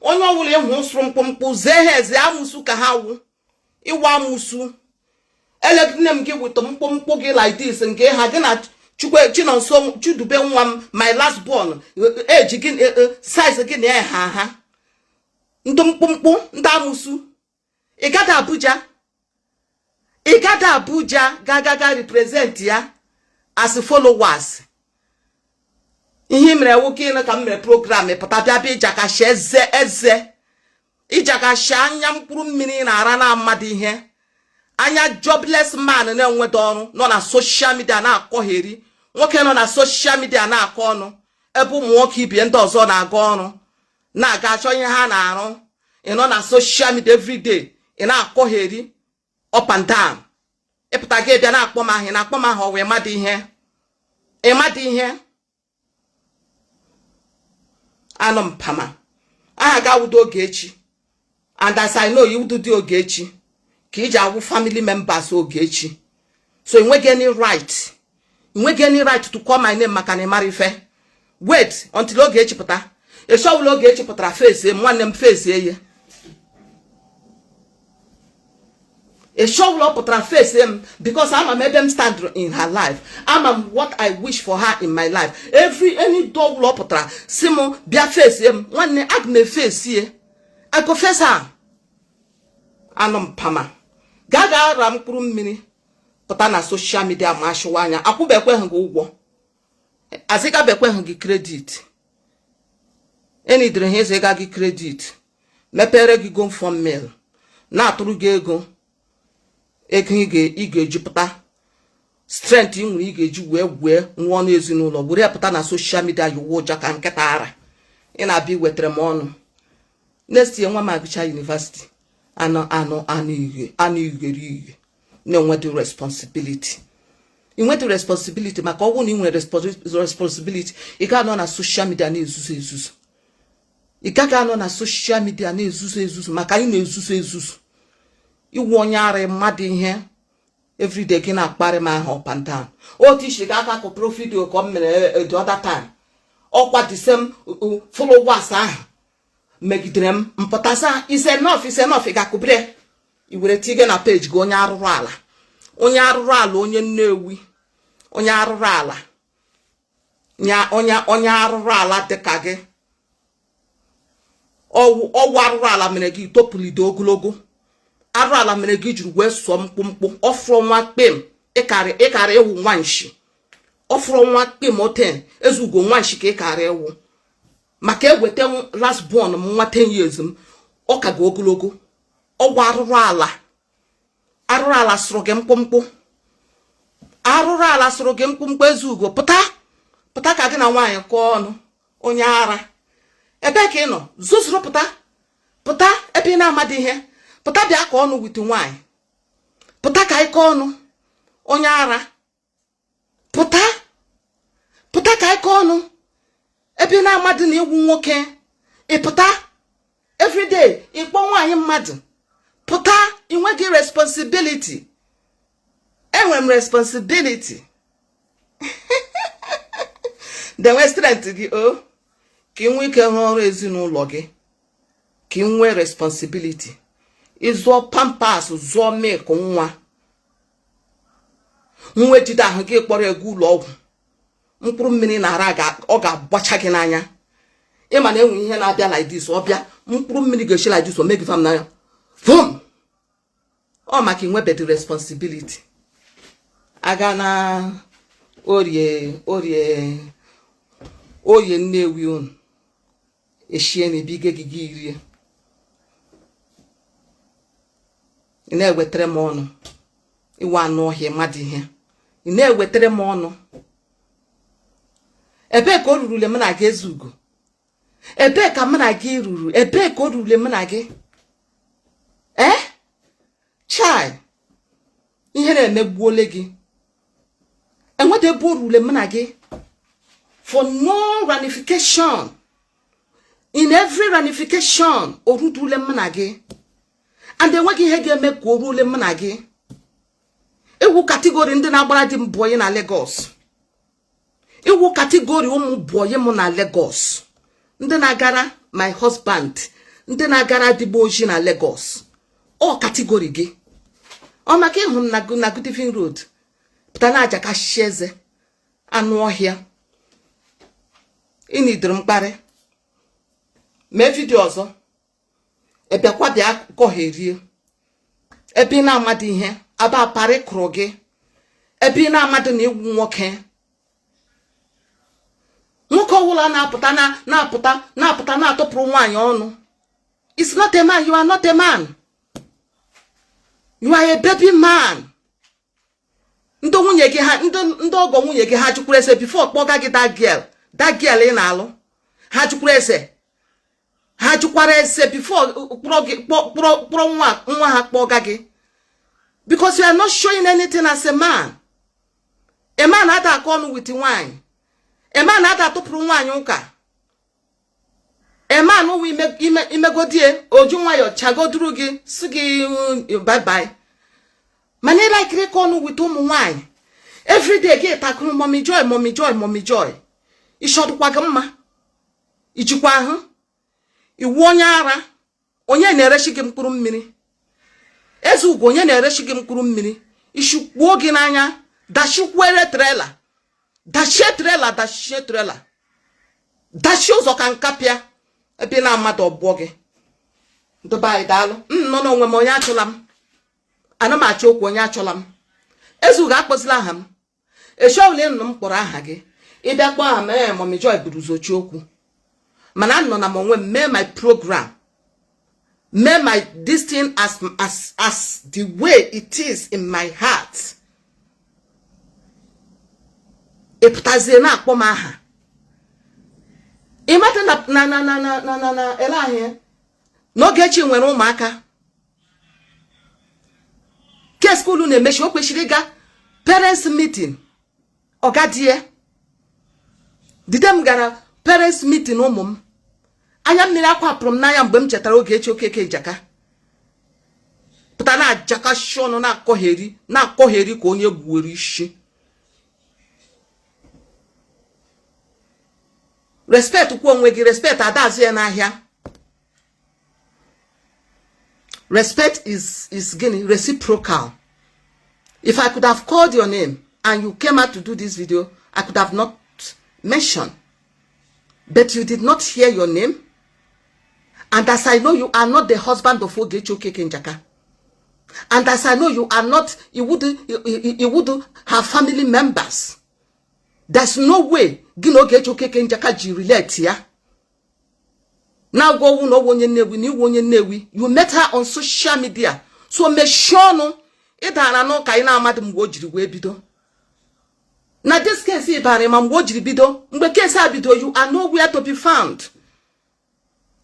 onye ọbụla ịhụ sụrụ mkpụmkpụ zee ha eze amụsụ ka ha wụ ịwa amụsụ. Elegide m gị weta mkpụmkpụ gị like this nke ha gị na Chukwu Chinonso Chidube nwa m, my last born, eji gị size gị na ha ndị mkpụmkpụ, ndị amụsụ. Ị gada Abuja, ị gada Abuja ga represent ya as followers. Ihe mere nwoke ịnụ ka m mere program, pụta bịa bịa ịjakashi eze eze, ịjakashi anya mkpụrụ mmiri na-ara na mmadụ ihe anya. Jobless man na-enweta ọrụ nọ na social media na-akọgheri. Nwoke nọ na social media na-akọ ọnụ ebe ụmụ nwoke ibie ndị ọzọ na-aga ọrụ, na-aga achọ ihe ha na-arụ. Ị nọ na social media everyday, ị na-akọgheri up and down. Ịpụta gị bịa na-akpọ m aha, ị na-akpọ m aha. Ọ wee mmadụ ihe, ịmadụ ihe. Anụ mpama aha gị awụdo Ogechi. And as I know, iwudu di Ogechi ka iji awụ family members Ogechi, so enweghị any right, enweghị any right to call my name maka na ị mara ife. Wait until Ogechi pụta. Esi ọbụla Ogechi pụtara face m, nwanne m, face ye. Esi ọbụla ọ pụtara face m, because ama m ebe m stand in her life, ama m what I wish for her in my life. Every any door ọbụla ọ pụtara si m bịa face m, nwanne, aga m eface ye. I go face her. Anụ mpama, gaa gaa ra mkpụrụ mmiri pụta na social media ma achụwa anya. Akwụbekweghị gị ụgwọ, azịgabekweghị gị credit. Enidere ha eziga gị credit, mepere gị GoFundMe, na-atụrụ gị ego, ego ị ga-eji pụta strength ị nwere ị ga-eji wee gwee nwa ọnụ ezinụlọ were ya pụta na social media yiwe ụjọ ka nkịta ara. Ị na-abịa iwetara m ọnụ. Next year nwa m agụcha university. Anụ anụ anụ ighe anụ ighere ighe na-enwedị responsibility, inwedị responsibility, maka ọ bụrụ na ị nwere responsibility, ị ga-anọ na social media na-ezuzu ezuzu. Ị gaghị anọ na social media na-ezuzu ezuzu maka anyị na-ezuzu ezuzu. Iwu onye ara mmadụ ihe everyday gị na-akparị m aha up and down. Otu isi ga aka kụpụrụ video ka ọ mere the other time, ọkwa the same followers ahụ megidere m mpụtasa, "Is enough, is enough." Ị ga-akụbere i were tige na page gị. Onye arụrụ ala, onye arụrụ ala, onye Nnewi, onye arụrụ ala, onye onye arụrụ ala dịka gị. Ọwụ arụrụ ala mere gị topụlido ogologo. Arụrụ ala mere gị jiri wee sụọ mkpụmkpụ. Ọfụrụ nwa kpem ịkarị ịwụ nwa nshi. Ọfụrụ nwa kpem oten ezugo nwa nshi ka ịkarị ịwụ, maka eweta last born m, nwa 10 years m, ọ ka gị ogologo. Ọgwụ arụrụ ala, arụrụ ala sụrụ gị mkpụmkpụ, arụrụ ala sụrụ gị mkpụmkpụ. Ezugo, pụta, pụta ka gị na nwaanyị kụọ ọnụ. Onye ara, ebee ka ị nọ zuzuru? Pụta, pụta ebe ị na-amadị ihe. Pụta bịa ka ọnụ with nwaanyị. Pụta ka anyị kọọ ọnụ. Onye ara, pụta, pụta ka anyị kọọ ọnụ ebe ị na-amadị na egwu nwoke. Ị pụta everyday ịkpọ nwaanyị mmadụ. Pụta, ị nweghị responsibility. Enwere m responsibility. Denwe strength gị o ka ị nwee ike rụọ ọrụ ezinụlọ gị, ka ị nwee responsibility. Ịzụọ Pampers, zụọ milk nwa, nwe jide ahụ gị kpọrọ ego ụlọ ọgwụ. Mkpụrụ mmiri na ara ọ ga-agbacha gị n'anya. Ịma na enwe ihe na-abịa like this, ọ bịa, mkpụrụ mmiri ga-esi like this, o mee gị fam n'anya vum. Ọ maka inwebedi responsibility. Aga na Orie, Orie, Oye Nnewi, unu eshie na ebige gị, gị rie. Ị na-ewetara m ọnụ iwe anụ ọhịa mmadụ ihe. Ị na-ewetara m ọnụ. Ebee ka o rurule m na gị, Ezugo? Ebee ka mụ na gị ruru? Ebee ka o rurule mụ na gị? Ee, chai, ihe na-emegbuole gị. Enweta ebe o rurule mụ na gị for no ramification, in every ramification o rudule mụ na gị, and enweghị ihe ga-eme ka o ruole mụ na gị. Egwu category ndị na-agbara di m boy na Lagos, iwu category ụmụ boy m na Lagos, ndị na-agara my husband, ndị na-agara dịgbo oji na Lagos, ọ category gị. Ọ maka ịhụ m na Good Evening Road pụta na aja kashi eze anụ ọhịa. Ịnidiri mkparị mee video ọzọ, ebịakwa bịa kọgherie ebe ị na-amadị ihe aba aparị kụrụ gị, ebe ị na-amadị na egwu nwoke. Nwoke ọbụla na-apụta na-apụta na-apụta na-atụpụrụ nwaanyị ọnụ, it's not a man. You are not a man, you are a baby man. Ndị nwunye gị ha, ndị ọgọ nwunye gị ha jụkwara ese before kpọga gị that girl, that girl ị na-alụ? Ha jụkwara ese, ha jụkwara ese before kpọrọ gị, kpọrọ nwa nwa ha kpọga gị? Because you are not showing anything as a man. A man ada akọ ọnụ with nwaanyị. A man ada atụpụrụ nwaanyị ụka. A man wụ imegodie oju nwayọ chagoduru gị si gị bye bye. Mana ị likiri ịkọ ọnụ with ụmụ nwaanyị everyday, gị takụrụ Mommy Joy, Mommy Joy, Mommy Joy. Ịchọdụkwa gị mma ijikwa ahụ iwu onye ara. Onye na-erechi gị mkpụrụ mmiri? Ezeugo, onye na-erechi gị mkpụrụ mmiri? Ishikpuo gị n'anya, dachikwere trailer, dachie trailer, dachie trailer, dachie ụzọ ka nkapịa ebe na mmadụ ọgbọ gị. Ndị be anyị, daalụ. M nọ n'onwe m, onye achụla m, ana m achọ okwu, onye achọla m. Ezeugo, akpọzila aha m. Echi ọbụla ịnụ m kpọrọ aha gị, ịbịa kpọọ aha m, ee, Mommy Joy buru zochi okwu. Mana anọ na m onwe m mee my program, mee my this thing as the way it is in my heart. Ị pụtazie na-akpọ m aha, ịmata na ele ahịa na Ogechi nwere ụmụaka ke school na-emechi, o kwesịrị ịga parents meeting. Ọgadie dide m gara parents meeting ụmụ m, anya mmiri akwapụrụ m n'anya mgbe m chetara Ogechi Okeke Njaka pụta na-ajakasị ọnụ, na-akọgheri, na-akọgheri ka onye gbuwere isi. Respect kwa onwe gị, respect adaazụ ya n'ahịa. Respect is gịnị? Reciprocal. If I could have called your name and you came out to do this video, I could have not mentioned, but you did not hear your name. And as I know, you are not the husband of Ogechi Okeke Njaka, and as I know, you are not, you would have family members. There's no way gị na Ogechi Okeke Njaka ji relate ya na-agwa owu na ọwụ onye Nnewi na iwu onye Nnewi. You met her on social media, so mechie ọnụ. Ịdara n'ụka ị na-amadụ mgbe o jiri wee bido na this case ịbara ma mgbe o jiri bido. Mgbe case a bido, you are nowhere to be found.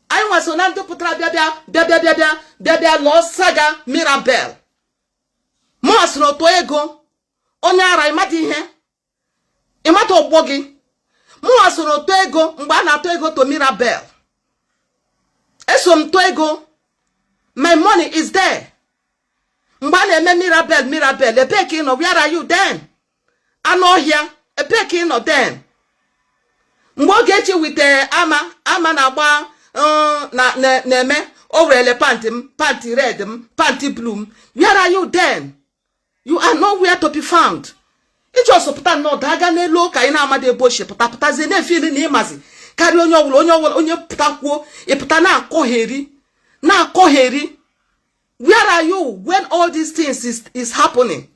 Anyị nwaso na ndị pụtara bịa bịa bịa bịa bịa bịa bịa bịa lụọ saga Mirabel. Mụa sịrị otu ego onye ara, ịmata ihe, ịmata ọgbọ gị. Mụnwa soro tụọ ego mgbe a na-atụ ego to Mirabel. Eso m tụọ ego, my money is there. Mgbe a na-eme Mirabel, Mirabel, ebee ka ị nọ? Where are you then? Anụ ọhịa, ebee ka ị nọ then? Mgbe Ogechi wite ama ama na-agba na-eme o werele pant m, pant red m, pant blue m, where are you then? You are nowhere to be found. Iji ọsọ pụta nnọọ daga n'elu ụka ị na-amadị ebe ochie pụta, pụtazie na-efili na ịmazi karịa onye ọbụla. Onye ọbụla, onye pụta kwuo, ịpụta na-akọgheri, na-akọgheri. Where are you when all these things is happening?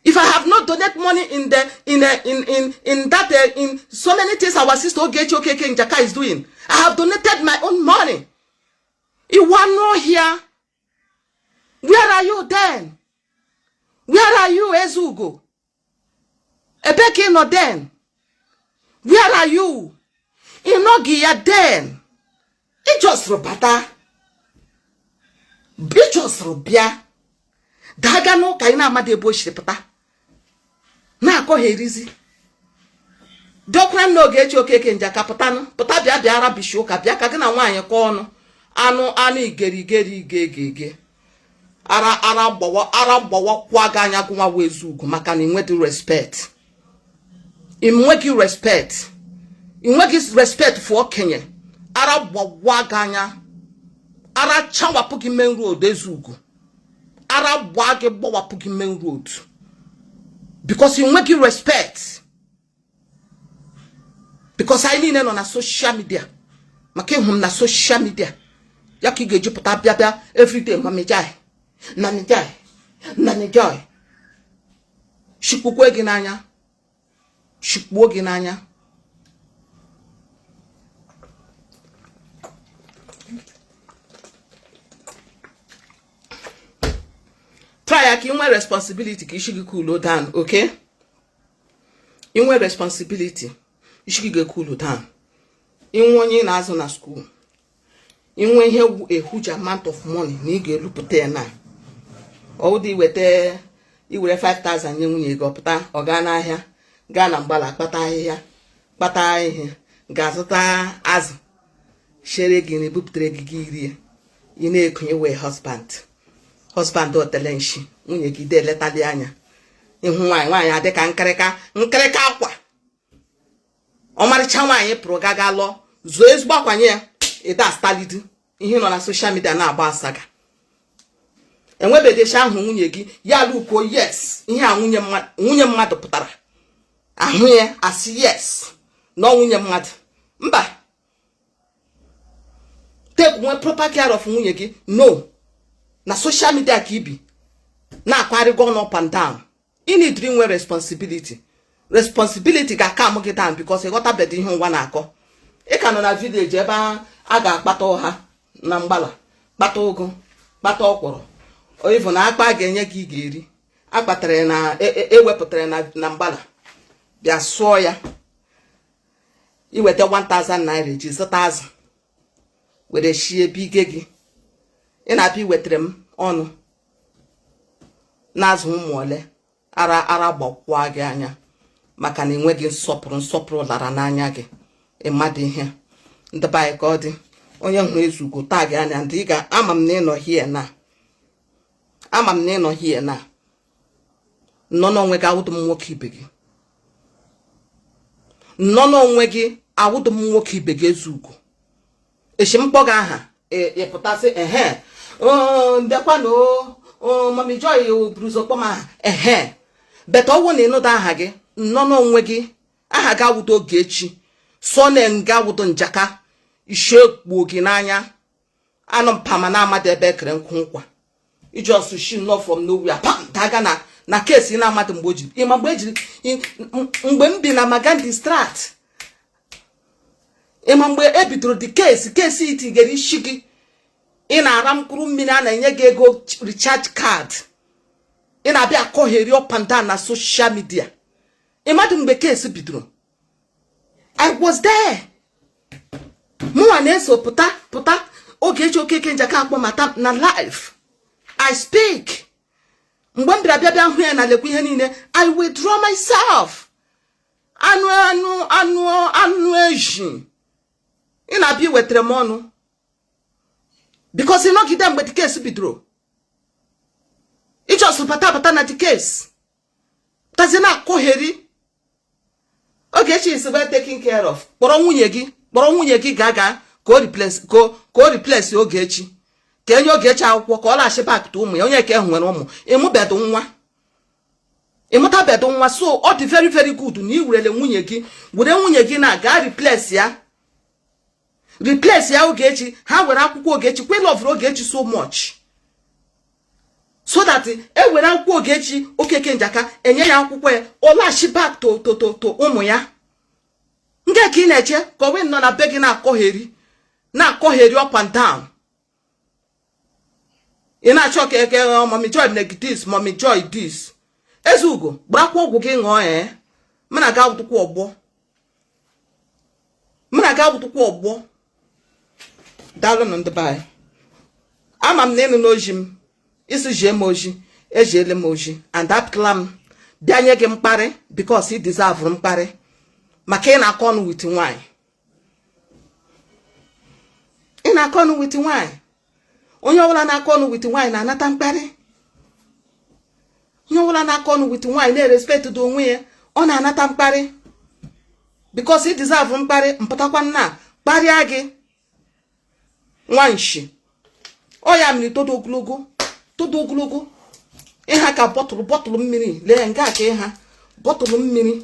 If I have not donate money in the in a, in in in that in so many things our sister Ogechi Okeke Njaka is doing, I have donated my own money. Iwu anụ ọhịa, where are you then? Where are you, Ezeugo? Ebe ka ị nọ then? Where are you? Ị nọghị ya then. Ị jọsụrụ bata, ị jọsụrụ bịa daga n'ụka ị na-amadị ebe o siri pụta na-akọgherizi. Dọkwara nna Ogechi Okeke Njaka, pụtanụ, pụta, bịa, bịa rabishi ụka, bịa ka gị na nwaanyị kọọ ọnụ. Anụ anụ igerigeri ige ara ara gbawa ara gbawa kwa gị anya gụnwa wee Ezeugo, maka na ịnweghị respect, ịnweghị respect, ịnweghị respect for okenye. Ara gbawa gị anya, ara chawapụ gị main road. Ezeugo, ara gbaa gị, gbawapụ gị main road, because ịnweghị respect, because anyị niile nọ na social media. Maka ịhụ m na social media ya ka ị ga-eji pụta bịa bịa everyday, Mommy Joy, Mommy Joy, Mommy Joy. Shikpukwe gị n'anya, shikpuo gị n'anya. Try ya ka ị nwee responsibility, ka isi gị cool down, okay? Inwe responsibility, isi gị ga-cool down. Inwe onye ị na-azụ na school, inwe ihe wu a huge amount of money na ị ga-elupụta ya na ọwụdị iweta iwere 5000 nye nwunye gị, ọpụta ọ gaa n'ahịa, gaa na mgbala, kpata ahịhịa, kpata ihe. Ga-azụta azụ, shere gị na ebupụtara gị, gị rie. Ị na-ekonye wee husband, husband otele nshi. Nwunye gị de eletali anya ịhụ nwaanyị. Nwaanyị adị ka nkịrịka nkịrịka akwa. Ọmarịcha nwaanyị pụrụ gaga lụọ, zụọ ezigbo akwanye ya. Ịda stalidu ihe nọ na social media na-agba asaga. Enwebedecha ahụ nwunye gị ya lukwuo. Yes, ihe a nwunye mmadụ pụtara ahụ ya, asị yes na ọ nwunye mmadụ. Mba, take nwe proper care of nwunye gị. No na social media ka ibi na-akwarịgo ọnụ up and down. Ị need inwe responsibility. Responsibility ga-aka gị down because ịghọtabeghị ihe ụwa na-akọ. Ị ka nọ na village ebe a ga-akpata ọha na mgbala, kpata ụgụ, kpata ọkwụrụ. Ịvụ na akpa a ga-enye gị, ị ga-eri akpatara na ewepụtara na mgbala, bịa sụọ ya, iweta 1000 naira eji zụta azụ were shie bige gị. Ị na-abịa iwetara m ọnụ na-azụ ụmụ ole. Ara ara gbakwa gị anya maka na enweghị nsọpụrụ. Nsọpụrụ lara n'anya gị. Ịmadụ ihe ndị be anyị ka ọ dị. Onye hụrụ Ezugo taa gị anya ndị ị ga ama m na ịnọ hie na ama m na ịnọ hie na nọ n'onwe gị. Awụdụ m nwoke ibe gị nọ n'onwe gị. Awụdụ m nwoke ibe gị, Ezugo. Echi mkpọ gị aha, ịpụtasị ehe ndekwanụ. Mummy Joy buru ụzọ kpọ m aha ehe beta. Ọwụ na ịnụda aha gị nọ n'onwe gị. Aha gị awụdo Ogechi, surname gị awụdo Njaka. Isi ekpuo gị n'anya anụ mpama na amadị ebe ekere nkwụ nkwa iji ọsụ shi nnọọ from nowhere, pam, daga na case na-amadị mgbe o jiri. Ịma mgbe ejiri, mgbe m bi na Magandi Strat, ịma mgbe e bidoro the case. Case itigere isi gị, ị na-ara mkpụrụ mmiri, a na-enye gị ego recharge card, ị na-abịa akọgheri up and down na social media. Ịmadụ mgbe case bidoro? I was there. Mụnwa na-eso pụta pụta Ogechi Okeke Njaka akpọ mata na live. I speak. Mgbe m bịara bịa bịa hụ ya na lekwa ihe niile, I withdraw myself. Anụ anụ anụ anụ ezi ị na-abịa iwetara m ọnụ because ịnọgide mgbe the case bidoro, ijọsụ bata bata na the case tazi na-akọgheri. Ogechi is well taken care of. Kpọrọ nwunye gị, kpọrọ nwunye gị gaa gaa ka o replace Ogechi, ka enye Ogechi akwụkwọ ka ọ laghachi back to ụmụ ya. Onye ka nwere ụmụ, ịmụbedu nwa, ịmụtabedu nwa. So ọ dị very very good na ị werele nwunye gị, were nwunye gị na gaa replace ya, replace ya Ogechi. Ha were akwụkwọ Ogechi kwe love Ogechi so much so that e were akwụkwọ Ogechi Okeke Njaka, enye ya akwụkwọ ya, ọ laghachi back to ụmụ ya. Nke ka ị na-eche ka o wee nọ na be gị na-akọgheri na-akọgheri up and down. Ị na-achọ ka eke Mummy Joy neg this, Mummy Joy this. Ezeugo, gbarakwa ọgwụ gị ṅụọ. Ee, mụ na gị awụtụkwa ọgbọ, mụ na gị awụtụkwa ọgbọ. Daalụnụ ndị be anyị. Ama m na ịnụ n'oji m isi jie m oji, ejiele m oji and apụtala m bịa nye gị mkparị because ị deserve mkparị maka ị na-akọ ọnụ with nwaanyị, ị na-akọ ọnụ with nwaanyị. Onye ọbụla na-akọ ọnụ with nwaanyị na-anata mkparị. Onye ọbụla na-akọ ọnụ with nwaanyị na-erespect dị onwe ya, ọ na-anata mkparị because ị deserve mkparị. Mpụtakwa nna kparịa gị nwanshi. Ọ ya mere todo ogologo, todo ogologo ịha ka bottle bottle mmiri. Lee nga ka ịha bottle mmiri,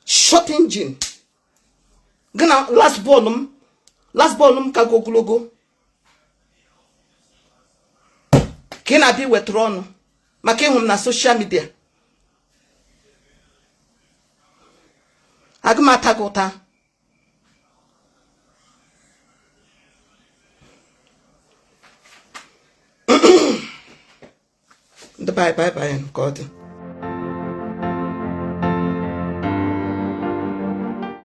short engine gị na last born m. Last born m ka gị ogologo ka ị na-abịa iwetara ọnụ maka ịhụ m na social media. Agụ m ata gị ụta. Ndị bye bye bye ka ọ dị.